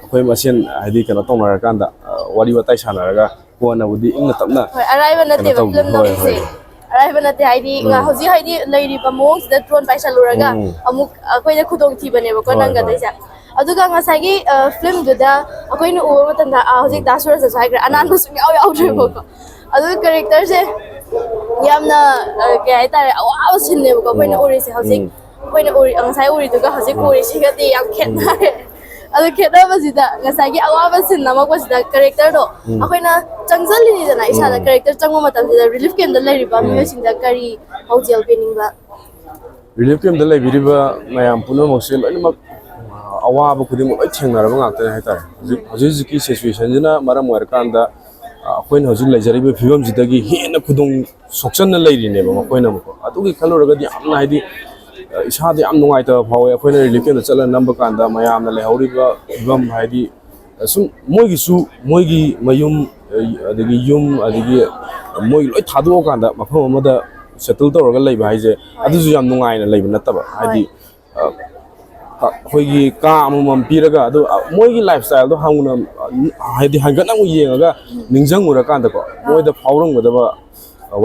ꯑꯩꯈꯣꯏ ꯃꯁꯦꯟ ꯍꯥꯏꯗꯤ ꯀꯩꯅꯣ ꯇꯧꯅꯔꯀꯥꯟꯗ, ꯑ, ꯋꯥꯔꯤ ꯋꯥꯇꯥꯏ ꯁꯥꯟꯅꯔꯒ ꯀꯣꯟꯅꯕꯨꯗꯤ ꯏꯪꯅ ꯇꯞꯅ ꯍꯣꯏ, ꯑꯔꯥꯏꯕ ꯀꯩꯅꯣ ꯅꯠꯇꯦꯕ ꯇꯧꯈꯤ꯫ ꯐꯤꯂꯝ ꯍꯣꯏ, ꯅꯝꯕꯁꯦ꯫ ꯍꯣꯏ꯫ ꯑꯔꯥꯏꯕ ꯅꯠꯇꯦ ꯍꯥꯏꯗꯤ, ꯎꯝ꯫ ꯍꯧꯖꯤꯛ ꯍꯥꯏꯗꯤ ꯂꯩꯔꯤꯕ ꯃꯑꯣꯡꯁꯤꯗ ꯗ꯭ꯔꯣꯟ ꯄꯥꯏꯁꯜꯂꯨꯔꯒ ꯎꯝ꯫ ꯑꯃꯨꯛ ꯑꯩꯈꯣꯏꯗ ꯈꯨꯗꯣꯡꯊꯤꯕꯅꯦꯕꯀꯣ ꯍꯣꯏ, ꯅꯪꯒꯗꯣꯏꯁꯦ꯫ ꯑꯗꯨꯒ ꯉꯁꯥꯏꯒꯤ, ꯑ, ꯐꯤꯂꯝꯗꯨꯗ ꯑꯩꯈꯣꯏꯅ ꯎꯕ ꯃꯇꯝꯗ, ꯑ, ꯍꯧꯖꯤꯛ ꯗꯥ ꯁꯨꯔꯖꯅꯁꯨ ꯍꯥꯏꯈ꯭ꯔꯦ, ꯑꯅꯥꯟꯕ ꯁꯨꯡꯌꯥꯎ ꯌꯥꯎꯗ꯭ꯔꯦꯕꯀꯣ꯫ ꯑꯗꯨꯒ ꯀꯦꯔꯦꯛꯇꯔꯁꯦ ꯌꯥꯝꯅ ꯑ, ꯀꯩ ꯍꯥꯏꯇꯥꯔꯦ, ꯑꯋꯥꯕ ꯁꯤꯟꯅꯦꯕꯀꯣ ꯑꯩꯈꯣꯏꯅ ꯎꯔꯤꯁꯦ ꯍꯧꯖꯤꯛ꯫ ꯑꯩꯈꯣꯏꯅ ꯎꯔꯤ, ꯉꯁꯥꯏ ꯎꯔꯤꯗꯨꯒ ꯍꯧꯖꯤꯛ ꯎꯔꯤꯁꯤꯒꯗꯤ ꯌꯥꯝ ꯈꯦꯠꯅꯔꯦ꯫ ꯑꯗꯨ ꯈꯦꯠꯅꯕꯁꯤꯗ ꯉꯁꯥꯏꯒꯤ ꯑꯋꯥꯕ ꯁꯤꯟ ꯅꯝꯃꯛꯄꯁꯤꯗ ꯀꯦꯔꯦꯛꯇꯔꯗꯣ ꯑꯩꯈꯣꯏꯅ ꯆꯪꯁꯤꯜꯂꯤꯅꯤꯗꯅ ꯏꯁꯥꯗ꯫ ꯀꯦꯔꯦꯛꯇꯔ ꯆꯪꯕ ꯃꯇꯝꯁꯤꯗ ꯔꯤꯂꯤꯐ ꯀꯦꯝꯗ ꯂꯩꯔꯤꯕ ꯃꯤꯑꯣꯏꯁꯤꯡꯗ ꯀꯔꯤ ꯄꯥꯎꯖꯦꯜ ꯄꯤꯅꯤꯡꯕ? ꯔꯤꯂꯤꯐ ꯀꯦꯝꯗ ꯂꯩꯕꯤꯔꯤꯕ ꯃꯌꯥꯝ ꯄꯨꯝꯅꯃꯛꯁꯦ ꯂꯣꯏꯅꯃꯛ ꯑꯋꯥꯕ ꯈꯨꯗꯤꯡꯃꯛ ꯂꯣꯏ ꯊꯦꯡꯅꯔꯕ ꯉꯥꯛꯇꯅꯤ ꯍꯥꯏꯇꯥꯔꯦ꯫ ꯍꯧꯖꯤꯛ ꯍꯧꯖꯤꯛ ꯍꯧꯖꯤꯛꯀꯤ ꯁꯤꯆꯨꯋꯦꯁꯟꯁꯤꯅ ꯃꯔꯝ ꯑꯣꯏꯔꯀꯥꯟꯗ ꯑꯩꯈꯣꯏꯅ ꯍꯧꯖꯤꯛ ꯂꯩꯖꯔꯤꯕ ꯐꯤꯕꯝꯁꯤꯗꯒꯤ ꯍꯦꯟꯅ ꯈꯨꯗꯣꯡ ꯁꯣꯛꯆꯟꯅ ꯂꯩꯔꯤꯅꯦꯕ ꯃꯈꯣꯏꯅ ꯑꯃꯨꯛ꯫ ꯑꯗꯨꯒꯤ ꯈꯜꯂꯨꯔꯒꯗꯤ ꯌꯥꯝꯅ ꯍꯥꯏꯗꯤ ꯏꯁꯥꯗ ꯌꯥꯝ ꯅꯨꯡꯉꯥꯏꯇꯕ ꯐꯥꯎꯋꯦ꯫ ꯑꯩꯈꯣꯏꯅ ꯔꯤꯂꯤꯐ ꯀꯦꯝꯗ ꯆꯠꯂꯒ ꯅꯝꯕ ꯀꯥꯟꯗ ꯃꯌꯥꯝꯅ ꯂꯩꯍꯧꯔꯤꯕ ꯐꯤꯕꯝ ꯍꯥꯏꯗꯤ ꯁꯨꯝ ꯃꯣꯏꯒꯤꯁꯨ ꯃꯣꯏꯒꯤ ꯃꯌꯨꯝ ꯑꯗꯒꯤ ꯌꯨꯝ ꯑꯗꯒꯤ ꯃꯣꯏ ꯂꯣꯏ ꯊꯥꯗꯣꯛꯑꯀꯥꯟꯗ ꯃꯐꯝ ꯑꯃꯗ ꯁꯦꯇꯜ ꯇꯧꯔꯒ ꯂꯩꯕ ꯍꯥꯏꯁꯦ ꯑꯗꯨꯁꯨ ꯌꯥꯝ ꯅꯨꯡꯉꯥꯏꯅ ꯂꯩꯕ ꯅꯠꯇꯕ꯫ ꯍꯥꯏꯗꯤ ꯑꯩꯈꯣꯏꯒꯤ ꯀꯥ ꯑꯃꯃꯝ ꯄꯤꯔꯒ ꯑꯗꯨ ꯃꯣꯏꯒꯤ ꯂꯥꯏꯐ ꯁ꯭ꯇꯥꯏꯜꯗꯣ ꯍꯪꯅ ꯍꯥꯏꯗꯤ ꯍꯟꯒꯠꯅ ꯑꯃꯨꯛ ꯌꯦꯡꯉꯒ ꯅꯤꯡꯁꯤꯡꯉꯨꯔꯀꯥꯟꯗꯀꯣ ꯃꯣꯏꯗ ꯐꯥꯎꯔꯝꯒꯗꯕ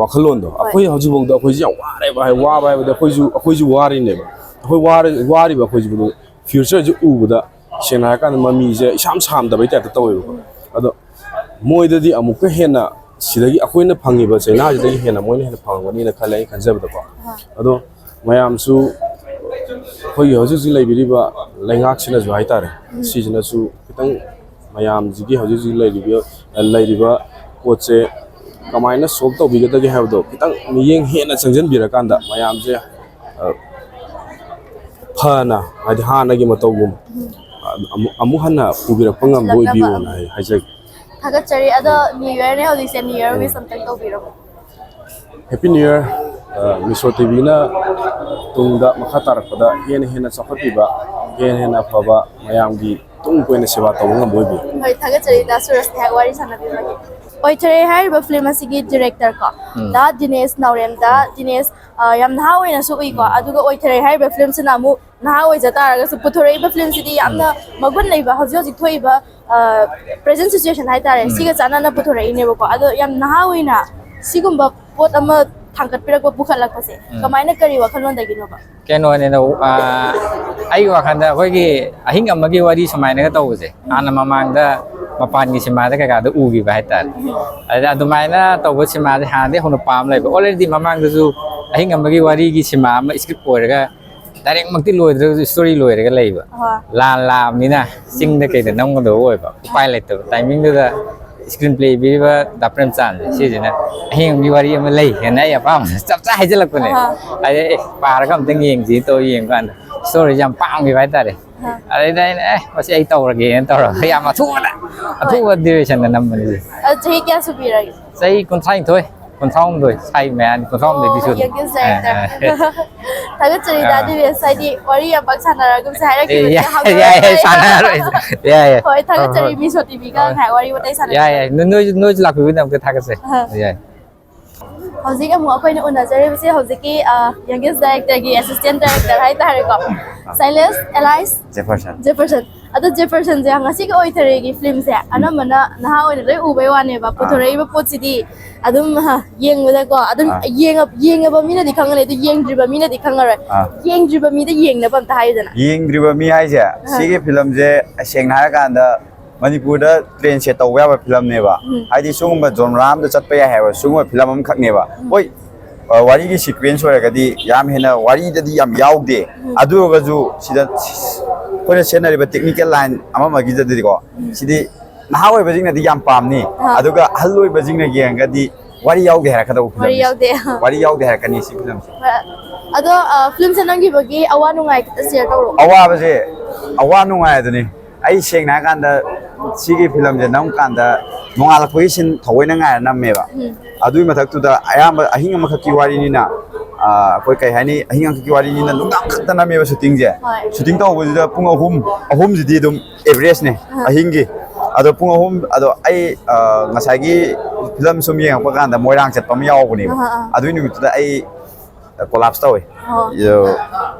ꯋꯥꯈꯜꯂꯣꯟꯗꯣ ꯑꯩꯈꯣꯏ ꯍꯧꯖꯤꯛꯐꯥꯎꯗ ꯑꯩꯈꯣꯏꯁꯦ ꯌꯥꯝ ꯋꯥꯔꯦꯕ꯫ ꯍꯥꯏ ꯋꯥꯕ ꯍꯥꯏꯕꯗꯤ ꯑꯩꯈꯣꯏꯁꯨ ꯑꯩꯈꯣꯏꯁꯨ ꯋꯥꯔꯤꯅꯦꯕ꯫ ꯑꯩꯈꯣꯏ ꯋꯥꯔ- ꯋꯥꯔꯤꯕ ꯑꯩꯈꯣꯏꯁꯤꯕꯨ ꯐ꯭ꯌꯨꯆꯔꯁꯦ ꯎꯕꯗ ꯁꯦꯡꯅ ꯍꯥꯏꯔꯀꯥꯟꯗ ꯃꯃꯤꯁꯦ ꯏꯁꯥꯝ ꯁꯥꯝꯗꯕꯩ ꯇꯥꯏꯞꯇ ꯇꯧꯋꯦꯕꯀꯣ꯫ ꯑꯗꯣ ꯃꯣꯏꯗꯗꯤ ꯑꯃꯨꯛꯀ ꯍꯦꯟꯅ ꯁꯤꯗꯒꯤ ꯑꯩꯈꯣꯏꯅ ꯐꯪꯉꯤꯕ ꯆꯩꯅꯥꯁꯤꯗꯒꯤ ꯍꯦꯟꯅ ꯃꯣꯏꯅ ꯍꯦꯟꯅ ꯐꯪꯉꯝꯒꯅꯤꯅ ꯈꯜꯂꯦ ꯑꯩꯅ ꯈꯟꯖꯕꯗꯀꯣ꯫ ꯑꯗꯣ ꯃꯌꯥꯝꯁꯨ ꯑꯩꯈꯣꯏꯒꯤ ꯍꯧꯖꯤꯛ ꯍꯧꯖꯤꯛ ꯂꯩꯕꯤꯔꯤꯕ ꯂꯩꯉꯥꯛꯁꯤꯅꯁꯨ ꯍꯥꯏꯇꯥꯔꯦ ꯁꯤꯁꯤꯅꯁꯨ ꯈꯤꯇꯪ ꯃꯌꯥꯝꯁꯤꯒꯤ ꯍꯧꯖꯤꯛ ꯍꯧꯖꯤꯛ ꯂꯩꯔꯤꯕ ꯂꯩꯔꯤꯕ ꯄꯣꯠꯁꯦ ꯀꯃꯥꯏꯅ ꯁꯣꯜꯕ ꯇꯧꯕꯤꯒꯗꯒꯦ ꯍꯥꯏꯕꯗꯣ ꯈꯤꯇꯪ ꯃꯤꯠꯌꯦꯡ ꯍꯦꯟꯅ ꯆꯪꯁꯤꯟꯕꯤꯔꯀꯥꯟꯗ ꯃꯌꯥꯝꯁꯦ ꯐꯅ ꯍꯥꯏꯗꯤ ꯍꯥꯟꯅꯒꯤ ꯃꯇꯧꯒꯨꯝ ꯑꯃꯨꯛ ꯑꯃꯨꯛ ꯍꯟꯅ ꯄꯨꯕꯤꯔꯛꯄ ꯉꯝꯕ ꯑꯣꯏꯕꯤꯌꯣꯅ ꯑꯩ ꯍꯥꯏꯖꯒꯦ꯫ ꯊꯥꯒꯠꯆꯔꯤ꯫ ꯑꯗꯣ ꯅ꯭ꯌꯨ ꯌꯔꯅꯦ ꯍꯧꯖꯤꯛꯁꯦ, ꯅ꯭ꯌꯨ ꯌꯔ ꯋꯤꯁ ꯑꯝꯇꯪ ꯇꯧꯕꯤꯔꯝꯃꯣ꯫ Happy new year. ꯃꯤꯁꯣ ꯇꯤꯚꯤꯅ ꯇꯨꯡꯗ ꯃꯈꯥ ꯇꯥꯔꯛꯄꯗ ꯍꯦꯟꯅ ꯍꯦꯟꯅ ꯆꯥꯎꯈꯠꯄꯤꯕ, ꯍꯦꯟꯅ ꯍꯦꯟꯅ ꯑꯐꯕ, ꯃꯌꯥꯝꯒꯤ ꯇꯨꯡ ꯀꯣꯏꯅ ꯁꯦꯕꯥ ꯇꯧꯕ ꯉꯝꯕ ꯑꯣꯏꯕꯤꯌꯨ꯫ ꯍꯣꯏ, ꯊꯥꯒꯠꯆꯔꯤ ꯗꯥ ꯁꯨꯔꯖ, ꯉꯥꯏꯍꯥꯛ ꯋꯥꯔꯤ ꯁꯥꯟꯅꯕꯤꯕꯒꯤ꯫ ꯑꯣꯏꯊꯔꯦ ꯍꯥꯏꯔꯤꯕ ꯐꯤꯂꯝ ꯑꯁꯤꯒꯤ ꯗꯤꯔꯦꯛꯇꯔ ꯀꯣ, ꯗꯥ ꯗꯤꯅꯦꯁ ꯅꯥꯎꯔꯦꯝꯗ꯫ ꯗꯤꯅꯦꯁ, ꯑ, ꯌꯥꯝ ꯅꯍꯥ ꯑꯣꯏꯅꯁꯨ ꯎꯏꯀꯣ꯫ ꯑꯗꯨꯒ ꯑꯣꯏꯊꯔꯦ ꯍꯥꯏꯔꯤꯕ ꯐꯤꯂꯝꯁꯤꯅ ꯑꯃꯨꯛ ꯅꯍꯥ ꯑꯣꯏꯖ ꯇꯥꯔꯒꯁꯨ ꯄꯨꯊꯣꯔꯛꯏꯕ ꯐꯤꯂꯝꯁꯤꯗꯤ ꯌꯥꯝꯅ ꯃꯒꯨꯟ ꯂꯩꯕ, ꯍꯧꯖꯤꯛ ꯍꯧꯖꯤꯛ ꯊꯣꯛꯏꯕ ꯄ꯭ꯔꯦꯖꯦꯟ ꯁꯤꯆꯨꯋꯦꯁꯟ ꯍꯥꯏꯇꯥꯔꯦ, ꯁꯤꯒ ꯆꯥꯟꯅꯅ ꯄꯨꯊꯣꯔꯛꯏꯅꯦꯕꯀꯣ꯫ ꯑꯗꯣ ꯌꯥꯝ ꯅꯍꯥ ꯑꯣꯏꯅ ꯁꯤꯒꯨꯝꯕ ꯄꯣꯠ ꯑꯃ ꯊꯥꯡꯒꯠꯄꯤꯔꯛꯄ, ꯄꯨꯈꯠꯂꯛꯄꯁꯦ ꯀꯃꯥꯏꯅ, ꯀꯔꯤ ꯋꯥꯈꯜꯂꯣꯟꯗꯒꯤꯅꯣꯕ? ꯀꯩꯅꯣꯅꯤꯅ, ꯑꯩꯒꯤ ꯋꯥꯈꯜꯗ ꯑꯩꯈꯣꯏꯒꯤ ꯑꯍꯤꯡ ꯑꯃꯒꯤ ꯋꯥꯔꯤ ꯁꯨꯃꯥꯏꯅꯒ ꯇꯧꯕꯁꯦ, ꯍꯥꯟꯅ ꯃꯃꯥꯡꯗ ꯃꯄꯥꯟꯒꯤ ꯁꯤꯃꯥꯗ ꯀꯩꯀꯥꯗ ꯎꯈꯤꯕ ꯍꯥꯏꯇꯥꯔꯦ꯫ ꯑꯗ ꯑꯗꯨꯃꯥꯏꯅ ꯇꯧꯕ ꯁꯤꯃꯥꯁꯦ ꯍꯥꯟꯅꯗꯩ ꯍꯧꯅ ꯄꯥꯝ ꯂꯩꯕ꯫ Already ꯃꯃꯥꯡꯗꯁꯨ ꯑꯍꯤꯡ ꯑꯃꯒꯤ ꯋꯥꯔꯤꯒꯤ ꯁꯤꯃꯥ ꯑꯃ script ꯑꯣꯏꯔꯒ, direct ꯃꯛꯇꯤ ꯂꯣꯏꯗ꯭ꯔꯒꯁꯨ story ꯂꯣꯏꯔꯒ ꯂꯩꯕ꯫ ꯍꯣꯏ꯫ ꯂꯥꯟ ꯂꯥꯛꯑꯕꯅꯤꯅ ꯆꯤꯡꯗ ꯀꯩꯗ ꯅꯝꯒꯗꯕ ꯑꯣꯏꯕ, ꯎꯄꯥꯏ ꯂꯩꯇꯕ timing ꯗꯨꯗ screenplay ꯏꯕꯤꯔꯤꯕ ꯗꯥ ꯄ꯭ꯔꯦꯝꯆꯥꯟꯁꯦ ꯁꯤꯁꯤꯅ ꯑꯍꯤꯡ ꯑꯃꯒꯤ ꯋꯥꯔꯤ ꯑꯃ ꯂꯩ ꯍꯥꯏꯅ ꯑꯩ ꯑꯄꯥꯝꯕꯗ ꯆꯞ ꯆꯥ ꯍꯥꯏꯖꯤꯜꯂꯛꯄꯅꯦ꯫ ꯑꯍꯥ꯫ ꯑꯗꯩ ꯑꯦ, ꯄꯥꯔꯒ ꯑꯝꯇꯪ ꯌꯦꯡꯁꯤ ꯇꯧꯔ ꯌꯦꯡꯕ ꯀꯥꯟꯗ story ꯁꯦ ꯌꯥꯝ ꯄꯥꯝꯈꯤꯕ ꯍꯥꯏꯇꯥꯔꯦ꯫ ꯑꯍꯥ꯫ ꯑꯗꯩꯗ ꯑꯩꯅ ꯑꯦ, ꯃꯁꯤ ꯑꯩ ꯇꯧꯔꯒꯦꯅ ꯇꯧꯔꯒ ꯌꯥꯝ ꯑꯊꯨꯕꯗ, ꯍꯣꯏ꯫ ꯑꯊꯨꯕ duration ꯗ ꯅꯝꯕꯅꯤ꯫ ꯑꯗꯨ ꯆꯍꯤ ꯀꯌꯥ ꯁꯨꯕꯤꯔꯒꯦ? ꯆꯍꯤ ꯀꯨꯟꯊ꯭ꯔꯥ ꯅꯤꯊꯣꯏ, ꯀꯨꯟꯊ꯭ꯔꯥ ꯍꯨꯝꯗꯣꯏ ꯁ꯭ꯋꯥꯏ ꯃꯌꯥꯅꯤ, ꯀꯨꯟꯊ꯭ꯔꯥ ꯍꯨꯝꯗꯣꯏꯗꯤ ꯑꯣ, ꯁꯨꯗ꯭ꯔꯤ꯫ Youngest ꯑꯦ, director꯫ ꯑꯦ꯫ ꯊꯥꯒꯠꯆꯔꯤꯗ ꯑꯥ꯫ ꯑꯗꯨꯗꯤ ꯑꯁ, ꯍꯥꯏꯗꯤ ꯋꯥꯔꯤ ꯌꯥꯝ ꯄꯥꯛ ꯁꯥꯟꯅꯔꯒꯨꯝꯁꯦ ꯑꯦ, ꯍꯥꯏꯔꯛꯈꯤꯕꯅꯦ, ꯌꯥꯏ, ꯍꯪꯕ ꯌꯥꯏ, ꯌꯥꯏ, ꯌꯥꯏ꯫ ꯁꯥꯟꯅꯔꯔꯣꯏꯁꯦ꯫ ꯌꯥꯏ, ꯌꯥꯏ꯫ ꯍꯣꯏ, ꯊꯥꯒꯠꯆꯔꯤ, ꯍꯣꯏ, ꯍꯣꯏ꯫ ꯃꯤ ꯁꯣꯇꯤ ꯃꯤꯒ ꯍꯣꯏ꯫ ꯉꯥꯏꯍꯥꯛ ꯋꯥꯔꯤ ꯋꯥꯇꯥꯏ ꯁꯥꯟꯅꯔꯤ꯫ ꯌꯥꯏ, ꯌꯥꯏ꯫ ꯅꯣꯏ, ꯅꯣꯏꯁꯨ, ꯅꯣꯏꯁꯨ ꯂꯥꯛꯄꯤꯕꯒꯤꯗꯃꯛꯇ ꯊꯥꯒꯠꯆꯩ꯫ ꯑꯍ꯫ ꯌꯥꯏ꯫ ꯍꯧꯖꯤꯛ ꯑꯃꯨꯛ ꯑꯩꯈꯣꯏꯅ ꯎꯅꯖꯔꯤꯕꯁꯦ ꯍꯧꯖꯤꯛꯀꯤ, ꯑ, youngest director ꯒꯤ assistant director ꯍꯥꯏꯇꯥꯔꯦꯀꯣ꯫ ꯑꯥ꯫ Silas alias Jefferson꯫ Jefferson꯫ ꯑꯗꯣ Jefferson ꯁꯦ ꯉꯁꯤꯒꯤ ꯑꯣꯏꯊꯔꯦꯒꯤ film ꯁꯦ ꯎꯝ꯫ ꯑꯅꯝꯕꯅ ꯅꯍꯥ ꯑꯣꯏꯅ ꯂꯣꯏ ꯎꯕꯩ ꯋꯥꯅꯦꯕ꯫ ꯑꯥ꯫ ꯄꯨꯊꯣꯔꯛꯏꯕ ꯄꯣꯠꯁꯤꯗꯤ ꯑꯗꯨꯝ, ꯑ, ꯌꯦꯡꯕꯗꯀꯣ ꯑꯗꯨꯝ ꯑꯥ꯫ ꯌꯦꯡꯉ-, ꯌꯦꯡꯉꯕ ꯃꯤꯅꯗꯤ ꯈꯪꯒꯅꯤ, ꯑꯗꯨ ꯌꯦꯡꯗ꯭ꯔꯤꯕ ꯃꯤꯅꯗꯤ ꯈꯪꯉꯔꯣꯏ꯫ ꯑꯥ꯫ ꯌꯦꯡꯗ꯭ꯔꯤꯕ ꯃꯤꯗ ꯌꯦꯡꯅꯕ ꯑꯝꯇ ꯍꯥꯏꯌꯨꯗꯅ꯫ ꯌꯦꯡꯗ꯭ꯔꯤꯕ ꯃꯤ ꯍꯥꯏꯁꯦ, ꯑꯥ꯫ ꯁꯤꯒꯤ film ꯁꯦ ꯁꯦꯡꯅ ꯍꯥꯏꯔꯀꯥꯟꯗ ꯃꯅꯤꯄꯨꯔꯗ trend set ꯇꯧꯕ ꯌꯥꯕ film ꯅꯦꯕ꯫ ꯎꯝ꯫ ꯍꯥꯏꯗꯤ ꯁꯤꯒꯨꯝꯕ genre ꯑꯝꯗ ꯆꯠꯄ ꯌꯥꯏ ꯍꯥꯏꯕ ꯁꯤꯒꯨꯝꯕ film ꯑꯃꯈꯛꯅꯦꯕ꯫ ꯎꯝ꯫ ꯍꯣꯏ, ꯑ, ꯋꯥꯔꯤꯒꯤ sequence ꯑꯣꯏꯔꯒꯗꯤ ꯌꯥꯝ ꯍꯦꯟꯅ ꯋꯥꯔꯤꯗꯗꯤ ꯌꯥꯝ ꯌꯥꯎꯗꯦ꯫ ꯎꯝ꯫ ꯑꯗꯨ ꯑꯣꯏꯔꯒꯁꯨ ꯁꯤꯗ ꯑꯩꯈꯣꯏꯅ ꯁꯤꯖꯤꯟꯅꯔꯤꯕ technical line ꯑꯃ ꯑꯃꯒꯤꯗꯗꯤꯀꯣ, ꯎꯝ꯫ ꯁꯤꯗꯤ ꯅꯍꯥ ꯑꯣꯏꯕꯁꯤꯡꯅꯗꯤ ꯌꯥꯝ ꯄꯥꯝꯅꯤ꯫ ꯑꯥ꯫ ꯑꯗꯨꯒ ꯑꯍꯜ ꯑꯣꯏꯕꯁꯤꯡꯅ ꯌꯦꯡꯉꯒꯗꯤ ꯋꯥꯔꯤ ꯌꯥꯎꯗꯦ ꯍꯥꯏꯔꯛꯀꯗꯧꯕ ꯋꯥꯔꯤ film ꯁꯦ꯫ ꯌꯥꯎꯗꯦ꯫ ꯋꯥꯔꯤ ꯌꯥꯎꯗꯦ ꯍꯥꯏꯔꯛꯀꯅꯤ ꯁꯤ film ꯁꯦ꯫ ꯑꯗꯣ, ꯑ, film ꯁꯦ ꯅꯝꯈꯤꯕꯒꯤ ꯑꯋꯥ ꯅꯨꯡꯉꯥꯏ ꯈꯤꯇ share ꯇꯧꯔꯛꯑꯣ꯫ ꯑꯋꯥꯕꯁꯦ, ꯑꯋꯥ ꯅꯨꯡꯉꯥꯏ ꯑꯗꯨꯅꯤ꯫ ꯑꯩ ꯁꯦꯡꯅ ꯍꯥꯏꯔꯀꯥꯟꯗ ꯁꯤꯒꯤ film ꯁꯦ ꯅꯝ ꯀꯥꯟꯗ ꯅꯣꯡꯉꯥꯜꯂꯛꯄꯒꯤ scene ꯊꯑꯣꯏꯅ ꯉꯥꯏꯔ ꯅꯝꯃꯦꯕ꯫ ꯎꯝ꯫ ꯑꯗꯨꯒꯤ ꯃꯊꯛꯇꯨꯗ ꯑꯌꯥꯝꯕ ꯑꯍꯤꯡ ꯑꯃꯈꯛꯀꯤ ꯋꯥꯔꯤꯅꯤꯅ, ꯑ, ꯑꯩꯈꯣꯏ ꯀꯩ ꯍꯥꯏꯅꯤ, ꯑꯍꯤꯡ ꯑꯃꯈꯛꯀꯤ ꯋꯥꯔꯤꯅꯤꯅ ꯅꯨꯡꯗꯥꯡ ꯈꯛꯇ ꯅꯝꯃꯦꯕ shooting ꯁꯦ꯫ ꯍꯣꯏ꯫ Shooting ꯇꯧꯕꯁꯤꯗ ꯄꯨꯡ ꯑꯍꯨꯝ, ꯑꯍꯨꯝꯁꯤꯗꯤ ꯑꯗꯨꯝ average ꯅꯦ ꯑꯍ꯫ ꯑꯍꯤꯡꯒꯤ꯫ ꯑꯗꯣ ꯄꯨꯡ ꯑꯍꯨꯝ, ꯑꯗꯣ ꯑꯩ, ꯑ, ꯉꯁꯥꯏꯒꯤ film ꯁꯨꯝ ꯌꯦꯡꯉꯛꯄ ꯀꯥꯟꯗ ꯃꯣꯏꯔꯥꯡ ꯆꯠꯄ ꯑꯃ ꯌꯥꯎꯕꯅꯦꯕ꯫ ꯑꯍ, ꯑꯍ꯫ ꯑꯗꯨꯒꯤ ꯅꯨꯃꯤꯠꯇꯨꯗ ꯑꯩ collapse ꯇꯧꯋꯦ꯫ ꯑꯣ꯫ ꯑꯗꯣ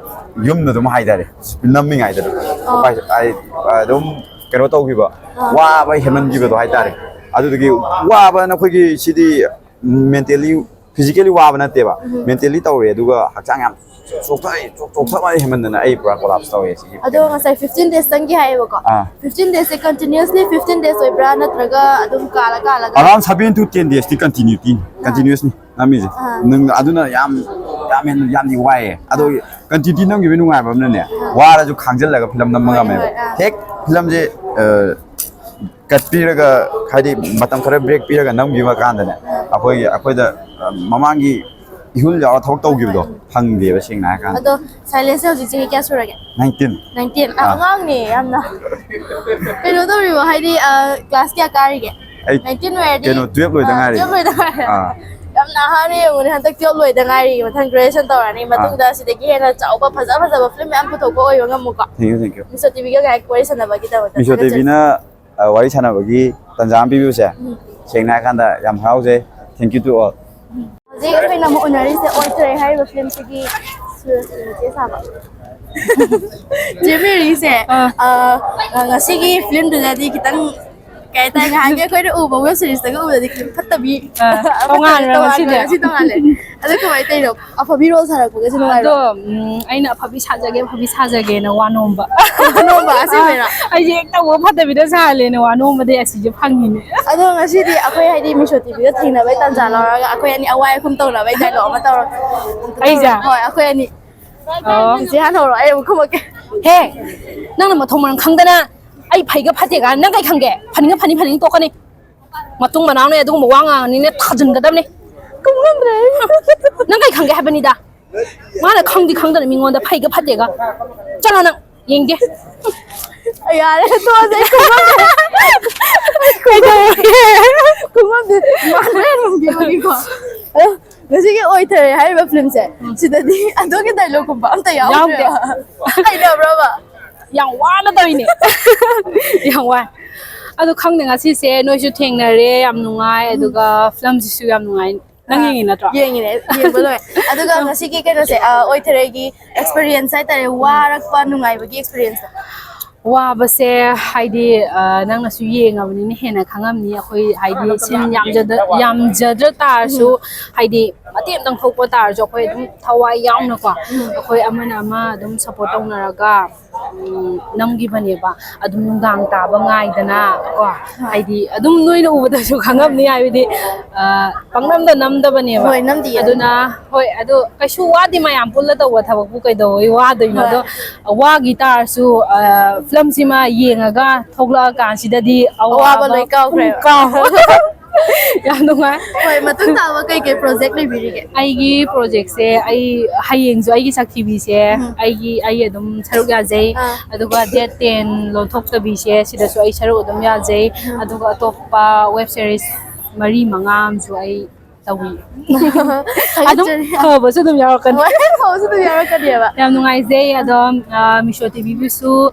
ꯌꯨꯝꯗ ꯑꯗꯨꯝ ꯍꯥꯏꯇꯥꯔꯦ, ꯅꯝꯃꯤꯉꯩꯗ ꯑꯗꯨꯝ ꯑꯣ꯫ ꯎꯄꯥꯏ-, ꯑꯩ ꯑꯗꯨꯝ ꯀꯩꯅꯣ ꯇꯧꯈꯤꯕ, ꯑꯥ꯫ ꯋꯥꯕ ꯍꯦꯟꯃꯟꯈꯤꯕꯗꯣ ꯍꯥꯏꯇꯥꯔꯦ꯫ ꯑꯗꯨꯗꯒꯤ ꯋꯥꯕ ꯅꯈꯣꯏꯒꯤ ꯁꯤꯗꯤ mentally physically ꯋꯥꯕ ꯅꯠꯇꯦꯕ, mentally ꯇꯧꯔꯦ, ꯑꯗꯨꯒ ꯍꯛꯆꯥꯡ ꯌꯥꯝ ꯆꯣꯛꯊꯛꯑꯦ꯫ ꯆꯣꯛ- ꯆꯣꯛꯊꯛꯃꯟ ꯍꯦꯟꯃꯟꯗꯅ ꯑꯩ ꯄꯨꯔꯥ collapse ꯇꯧꯔꯦ ꯁꯤꯒꯤ꯫ ꯑꯗꯣ ꯉꯁꯥꯏ fifteen days ꯇꯪꯒꯤ ꯍꯥꯏꯌꯦꯕꯀꯣ? ꯑꯥ. Fifteen days ꯁꯦ continuously fifteen days ꯑꯣꯏꯕ꯭ꯔꯥ, ꯅꯠꯇ꯭ꯔꯒ ꯑꯗꯨꯝ ꯀꯥꯜꯂ ꯀꯥꯜꯂꯒ? Around seven to ten days T continuity continuous ꯅꯤ ꯅꯝꯃꯤꯁꯦ꯫ ꯑꯥ. ꯅꯪ ꯑꯗꯨꯅ ꯌꯥꯝ ꯌꯥꯝ ꯍꯦꯟꯅ ꯌꯥꯝꯗꯤ ꯋꯥꯏꯑꯦ꯫ ꯑꯗꯣ continuity ꯅꯝꯈꯤꯕꯒꯤ ꯅꯨꯡꯉꯥꯏꯕ ꯑꯃꯅꯅꯦ, ꯋꯥꯔꯁꯨ ꯈꯥꯡꯖꯤꯜꯂꯒ ꯐꯤꯂꯝ ꯅꯝꯕ ꯍꯣꯏ, ꯉꯝꯃꯦꯕ꯫ ꯍꯣꯏ, ꯑꯥ. ꯍꯦꯛ ꯐꯤꯂꯝꯁꯦ ꯀꯠ ꯄꯤꯔꯒ, ꯍꯥꯏꯗꯤ ꯃꯇꯝ ꯈꯔ break ꯄꯤꯔꯒ ꯅꯝꯈꯤꯕ ꯀꯥꯟꯗꯅꯦ, ꯑꯩꯈꯣꯏꯒꯤ ꯑꯩꯈꯣꯏꯗ ꯑ, ꯃꯃꯥꯡꯒꯤ ꯏꯍꯨꯜ ꯌꯥꯎꯔ ꯊꯕꯛ ꯇꯧꯈꯤꯕꯗꯣ ꯐꯪꯗꯦꯕ, ꯁꯦꯡꯅ ꯍꯥꯏꯔꯀꯥꯟꯗ꯫ ꯑꯗꯣ ꯁꯥꯏꯂꯦꯟꯁ ꯍꯧꯖꯤꯛ ꯆꯍꯤ ꯀꯌꯥ ꯁꯨꯔꯒꯦ? Nineteen. Nineteen. ꯑꯉꯥꯡꯅꯦ ꯌꯥꯝꯅ꯫ ꯀꯩꯅꯣ ꯇꯧꯔꯤꯕꯣ, ꯍꯥꯏꯗꯤ class ꯀꯌꯥ ꯀꯥꯔꯤꯒꯦ? ꯑꯩ Nineteen ꯑꯣꯏꯔꯗꯤ ꯀꯩꯅꯣ, twelve ꯂꯣꯏꯗ ꯉꯥꯏꯔꯤ꯫ Twelve ꯂꯣꯏꯗ ꯉꯥꯏꯔꯤ꯫ ꯑꯥ. ꯌꯥꯝ ꯅꯍꯥꯅꯦ ꯌꯦꯡꯉꯨꯅꯦ, ꯍꯟꯗꯛ twelve ꯂꯣꯏꯗ ꯉꯥꯏꯔꯤ, ꯃꯊꯪ graduation ꯇꯧꯔꯅꯤ, ꯃꯇꯨꯡꯗ ꯁꯤꯗꯒꯤ ꯍꯦꯟꯅ ꯆꯥꯎꯕ ꯐꯖ ꯐꯖꯕ ꯐꯤꯂꯝ ꯃꯌꯥꯝ ꯄꯨꯊꯣꯛꯄ ꯑꯣꯏꯕ ꯉꯝꯃꯨꯀꯣ꯫ Thank you, thank you. ꯃꯤꯁꯣ ꯇꯤꯚꯤꯒ ꯉꯥꯏꯍꯥꯛ ꯋꯥꯔꯤ ꯁꯥꯟꯅꯕꯒꯤꯗꯃꯛꯇ ꯃꯤꯁꯣ ꯊꯥꯒꯠꯆꯔꯤ꯫ ꯇꯤꯚꯤꯅ ꯋꯥꯔꯤ ꯁꯥꯟꯅꯕꯒꯤ ꯇꯥꯟꯖꯥ ꯑꯃ ꯄꯤꯕꯤꯕꯁꯦ, ꯁꯦꯡꯅ ꯍꯥꯏꯔꯀꯥꯟꯗ ꯌꯥꯝ ꯍꯔꯥꯎꯖꯩ꯫ Thank you to all. ꯍꯧꯖꯤꯛ ꯑꯩꯈꯣꯏꯅ ꯑꯃꯨꯛ ꯎꯅꯔꯤꯁꯦ ꯑꯣꯏꯊꯔꯦ ꯍꯥꯏꯔꯤꯕ ꯐꯤꯂꯝꯁꯤꯒꯤ ꯁꯨꯔꯖꯀꯤ ꯃꯆꯦ ꯁꯥꯕ꯫ ꯆꯦ ꯃꯦꯔꯤꯁꯦ, ꯑ, ꯉꯁꯤꯒꯤ ꯐꯤꯂꯝꯗꯨꯗꯗꯤ ꯈꯤꯇꯪ ꯀꯩ ꯍꯥꯏꯇꯥꯔꯦ, ꯉꯍꯥꯟꯒꯤ ꯑꯩꯈꯣꯏꯅ ꯎꯕ web series ꯇꯒ ꯎꯕꯗꯗꯤ ꯈꯤꯇꯪ ꯐꯠꯇꯕꯤ, ꯑ, ꯇꯣꯉꯥꯟꯕ꯭ꯔꯣ ꯇꯣꯉꯥꯟꯕ, ꯉꯁꯤꯗꯤ? ꯉꯁꯤ ꯇꯣꯉꯥꯜꯂꯦ꯫ ꯑꯗꯣ ꯀꯃꯥꯏꯅ ꯇꯧꯔꯤꯅꯣ? ꯑꯐꯕꯤ role ꯁꯥꯔꯛꯄꯒꯁꯨ ꯅꯨꯡꯉꯥꯏꯕ꯭ꯔꯣ? ꯑꯗꯣ ꯎꯝ, ꯑꯩꯅ ꯑꯐꯕꯤ ꯁꯥꯖꯒꯦ, ꯑꯐꯕꯤ ꯁꯥꯖꯒꯦꯅ ꯋꯥ ꯅꯣꯝꯕ꯫ ꯅꯣꯝꯕ ꯑꯁꯦꯡꯕꯩꯔꯣ? ꯑꯩꯁꯦ ꯍꯦꯛ ꯇꯧꯕ ꯐꯠꯇꯕꯤꯗ ꯁꯥꯍꯜꯂꯦꯅ ꯋꯥ ꯅꯣꯝꯕꯗꯤ ꯑꯁꯤꯁꯦ ꯐꯪꯉꯤꯅꯦ꯫ ꯑꯗꯣ ꯉꯁꯤꯗꯤ ꯑꯩꯈꯣꯏ ꯍꯥꯏꯗꯤ ꯃꯤꯁꯣ ꯇꯤꯚꯤꯒ ꯊꯦꯡꯅꯕꯩ ꯇꯥꯟꯖꯥ ꯂꯧꯔꯒ ꯑꯩꯈꯣꯏ ꯑꯅꯤ ꯑꯋꯥꯏ ꯑꯈꯨꯝ ꯇꯧꯅꯕꯩ dialogue ꯑꯃ ꯇꯧꯔꯒ꯫ ꯑꯩꯁꯦ? ꯍꯣꯏ, ꯑꯩꯈꯣꯏ ꯑꯅꯤ꯫ ꯑꯣ꯫ ꯆꯤꯆꯦ ꯍꯥꯟꯅ ꯍꯧꯔꯣ, ꯑꯩ ꯑꯃꯨꯛ ꯈꯨꯝꯃꯛꯀꯦ꯫ ꯍꯦ, ꯅꯪꯅ ꯃꯊꯣꯡ ꯃꯔꯝ ꯈꯪꯗꯅ ꯑꯩ ꯐꯩꯒ ꯐꯠꯇꯦꯒ ꯅꯪ ꯀꯩ ꯈꯪꯒꯦ? ꯐꯅꯤꯡ ꯐꯅꯤꯡ ꯇꯣꯛꯀꯅꯤ꯫ ꯃꯇꯨꯡ ꯃꯅꯥꯎꯅꯦ ꯑꯗꯨꯒꯨꯝꯕ ꯋꯥ ꯉꯥꯡꯉꯅꯤꯅꯦ, ꯊꯥꯖꯤꯟꯒꯗꯕꯅꯦ꯫ ꯅꯪ ꯀꯩ ꯈꯪꯒꯦ ꯍꯥꯏꯕꯅꯤꯗ? ꯃꯥꯅ ꯈꯪꯗꯤ ꯈꯪꯗꯅ ꯃꯤꯉꯣꯟꯗ ꯐꯩꯒ ꯐꯠꯇꯦꯒ꯫ ꯆꯠꯂꯣ ꯅꯪ, ꯌꯦꯡꯗꯦ꯫ ꯌꯥꯔꯦ, ꯇꯣꯛꯑꯁꯦ, ꯑꯩ ꯈꯨꯝꯃꯛꯀꯦ꯫ ꯀꯩꯗꯧꯔꯒꯦ? ꯈꯨꯝꯃꯛꯀꯦ꯫ ꯃꯥ ꯂꯣꯏ ꯉꯝꯈꯤꯕꯅꯤꯀꯣ꯫ ꯑꯗꯣ ꯉꯁꯤꯒꯤ ꯑꯣꯏꯊꯔꯦ ꯍꯥꯏꯔꯤꯕ ꯐꯤꯂꯝꯁꯦ, ꯁꯤꯗꯗꯤ ꯑꯗꯨꯒꯤ dialogue ꯀꯨꯝꯕ ꯑꯝꯇ ꯌꯥꯎꯗ꯭ꯔꯦ꯫ ꯌꯥꯎꯗꯦ꯫ ꯍꯩꯅꯕ꯭ꯔꯕ? ꯌꯥꯝ ꯋꯥꯅ ꯇꯧꯔꯤꯅꯦ꯫ ꯌꯥꯝ ꯋꯥꯏ꯫ ꯑꯗꯣ ꯈꯪꯗꯦ, ꯉꯁꯤꯁꯦ ꯅꯣꯏꯁꯨ ꯊꯦꯡꯅꯔꯦ, ꯌꯥꯝ ꯅꯨꯡꯉꯥꯏ, ꯑꯗꯨꯒ ꯐꯤꯂꯝꯁꯤꯁꯨ ꯌꯥꯝ ꯅꯨꯡꯉꯥꯏ꯫ ꯅꯪ ꯌꯦꯡꯉꯤ ꯅꯠꯇ꯭ꯔꯣ? ꯌꯦꯡꯉꯤꯅꯦ, ꯌꯦꯡꯕ ꯂꯣꯏ꯫ ꯑꯗꯨꯒ ꯉꯁꯤꯒꯤ ꯀꯩꯅꯣꯁꯦ, ꯑ, ꯑꯣꯏꯊꯔꯦꯒꯤ experience ꯍꯥꯏꯇꯥꯔꯦ, ꯋꯥꯔꯛꯄ ꯅꯨꯡꯉꯥꯏꯕꯒꯤ experience ꯇꯣ꯫ ꯋꯥꯕꯁꯦ ꯍꯥꯏꯗꯤ, ꯑ, ꯅꯪꯅꯁꯨ ꯌꯦꯡꯉꯕꯅꯤꯅ ꯍꯦꯟꯅ ꯈꯪꯉꯝꯅꯤ꯫ ꯑꯩꯈꯣꯏ ꯍꯥꯏꯗꯤ ꯁꯤꯟ ꯌꯥꯝꯖꯗ-, ꯌꯥꯝꯖꯗ꯭ꯔ ꯇꯥꯔꯁꯨ, ꯎꯝ꯫ ꯍꯥꯏꯗꯤ ꯃꯇꯦꯛ ꯑꯃꯇꯪ ꯊꯣꯛꯄ ꯇꯥꯔꯁꯨ ꯑꯩꯈꯣꯏ ꯑꯗꯨꯝ ꯊꯋꯥꯏ ꯌꯥꯎꯅꯀꯣ, ꯎꯝ꯫ ꯑꯩꯈꯣꯏ ꯑꯃꯅ ꯑꯃ ꯑꯗꯨꯝ ꯁꯞꯄꯣꯔꯠ ꯇꯧꯅꯔꯒ, ꯎꯝ, ꯅꯝꯈꯤꯕꯅꯦꯕ꯫ ꯑꯗꯨꯝ ꯅꯨꯡꯗꯥꯡ ꯇꯥꯕ ꯉꯥꯏꯗꯅ ꯀꯣ, ꯍꯣꯏ꯫ ꯍꯥꯏꯗꯤ ꯑꯗꯨꯝ ꯅꯣꯏꯅ ꯎꯕꯗꯁꯨ ꯈꯪꯉꯝꯅꯤ, ꯍꯥꯏꯕꯗꯤ, ꯑ, ꯄꯪꯅꯝꯗ ꯅꯝꯗꯕꯅꯦꯕ꯫ ꯍꯣꯏ, ꯅꯝꯗꯤꯌꯦ꯫ ꯑꯗꯨꯅ, ꯍꯣꯏ, ꯑꯗꯨ ꯀꯩꯁꯨ ꯋꯥꯗꯦ, ꯃꯌꯥꯝ ꯄꯨꯜꯂ ꯇꯧꯕ ꯊꯕꯛꯄꯨ ꯀꯩꯗꯧꯕꯩ ꯋꯥꯗꯣꯏꯅꯣ? ꯍꯣꯏ꯫ ꯑꯗꯣ ꯋꯥꯒꯤ ꯇꯥꯔꯁꯨ, ꯑ, ꯐꯤꯂꯝꯁꯤꯃ ꯌꯦꯡꯉꯒ ꯊꯣꯛꯂꯛꯑꯀꯥꯟꯁꯤꯗꯗꯤ ꯑꯋꯥꯕ ꯑꯋꯥꯕ ꯂꯣꯏ ꯀꯥꯎꯈ꯭ꯔꯦꯕ꯫ ꯄꯨꯡ ꯀꯥꯎ-, ꯌꯥꯝ ꯅꯨꯡꯉꯥꯏ꯫ ꯍꯣꯏ, ꯃꯇꯨꯡ ꯇꯥꯕ ꯀꯩꯀꯩ ꯄ꯭ꯔꯣꯖꯦꯛ ꯂꯩꯕꯤꯔꯤꯒꯦ? ꯑꯩꯒꯤ ꯄ꯭ꯔꯣꯖꯦꯛꯁꯦ ꯑꯩ ꯍꯌꯦꯡꯁꯨ ꯑꯩꯒꯤ ꯁꯛꯊꯤꯕꯤꯁꯦ ꯎꯝ꯫ ꯑꯩꯒꯤ, ꯑꯩ ꯑꯗꯨꯝ ꯁꯔꯨꯛ ꯌꯥꯖꯩ꯫ ꯑꯥ꯫ ꯑꯗꯨꯒ ꯗꯦꯠ ꯇꯦꯟ ꯂꯣꯟꯊꯣꯛꯇꯕꯤꯁꯦ ꯁꯤꯗꯁꯨ ꯑꯩ ꯁꯔꯨꯛ ꯑꯗꯨꯝ ꯌꯥꯖꯩ꯫ ꯎꯝ꯫ ꯑꯗꯨꯒ ꯑꯇꯣꯞꯄ ꯋꯦꯕ ꯁꯦꯔꯤꯁ ꯃꯔꯤ ꯃꯉꯥ ꯑꯃꯁꯨ ꯑꯩ ꯇꯧꯏ꯫ ꯑꯗꯨꯝ ꯊꯥꯒꯠꯆꯔꯤ꯫ ꯐꯕꯁꯨ ꯑꯗꯨꯝ ꯌꯥꯎꯔꯛꯀꯅꯤ꯫ ꯍꯣꯏ, ꯐꯕꯁꯨ ꯑꯗꯨꯝ ꯌꯥꯎꯔꯛꯀꯅꯦꯕ꯫ ꯌꯥꯝ ꯅꯨꯡꯉꯥꯏꯖꯩ꯫ ꯑꯗꯣ, ꯑ, ꯃꯤꯁꯣ ꯇꯤꯚꯤꯕꯨꯁꯨ,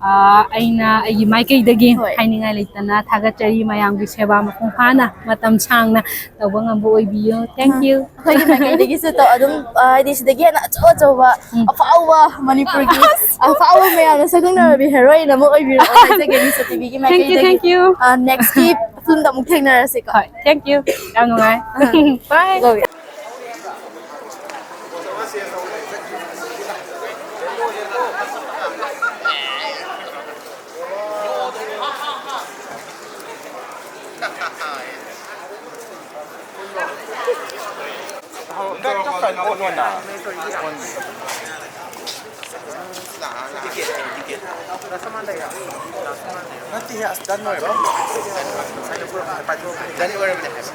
ꯑ, ꯑꯩꯅ ꯑꯩꯒꯤ ꯃꯥꯏꯀꯩꯗꯒꯤ ꯍꯣꯏ꯫ ꯍꯥꯏꯅꯤꯡꯉꯥꯏ ꯂꯩꯇꯅ ꯊꯥꯒꯠꯆꯔꯤ꯫ ꯃꯌꯥꯝꯒꯤ ꯁꯦꯕꯥ ꯃꯄꯨꯡ ꯐꯥꯅ ꯃꯇꯝ ꯁꯥꯡꯅ ꯇꯧꯕ ꯉꯝꯕ ꯑꯣꯏꯕꯤꯌꯨ꯫ Thank you꯫ ꯑ, ꯑꯩꯈꯣꯏꯒꯤ ꯃꯥꯏꯀꯩꯗꯒꯤꯁꯨ ꯇꯧ-, ꯑꯗꯨꯝ, ꯑ, ꯍꯥꯏꯗꯤ ꯁꯤꯗꯒꯤ ꯍꯦꯟꯅ ꯑꯆꯧ ꯑꯆꯧꯕ ꯎꯝ꯫ ꯑꯐꯥꯎꯕ ꯃꯅꯤꯄꯨꯔꯒꯤ ꯑꯐꯥꯎꯕ ꯃꯌꯥꯝꯅ ꯁꯛꯈꯪꯅꯔꯕꯤ heroine ꯑꯃ ꯑꯣꯏꯕꯤꯔꯣ ꯍꯥꯏꯖꯒꯦ ꯃꯤꯁꯣ ꯇꯤꯚꯤꯒꯤ ꯃꯥꯏꯀꯩꯗꯒꯤ꯫ Thank you, thank you꯫ ꯑ, next ꯀꯤ ꯐꯤꯂꯝꯗ ꯑꯃꯨꯛ ꯊꯦꯡꯅꯔꯁꯤꯀꯣ꯫ ꯍꯣꯏ, thank you꯫ ꯌꯥꯝ ꯅꯨꯡꯉꯥꯏ꯫ ꯑ, bye꯫ ꯂꯧꯒꯦ꯫ ꯅꯠꯇꯦꯍꯦ, ꯑꯁ, done ꯑꯣꯏꯔꯕ? Done ꯑꯣꯏꯔꯕꯅꯦ ꯍꯥꯏꯕ꯫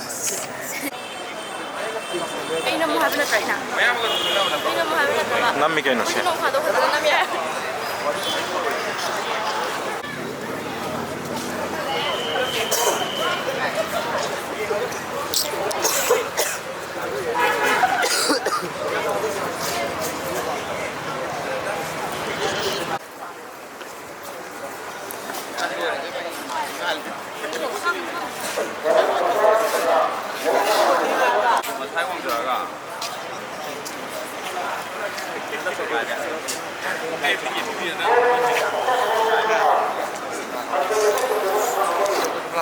ꯑꯩ ꯅꯝꯃꯣ ꯍꯥꯏꯕ ꯅꯠꯇ꯭ꯔꯥ ꯑꯩꯅ? ꯑꯩ ꯅꯝꯃꯣ ꯍꯥꯏꯕ ꯅꯠꯇ꯭ꯔꯕ? ꯅꯝꯃꯤ ꯀꯩꯅꯣ ꯁꯦ꯫ ꯅꯣꯡ ꯐꯥꯗꯣꯛ ꯈꯛꯇ ꯅꯝ ꯌꯥꯏ꯫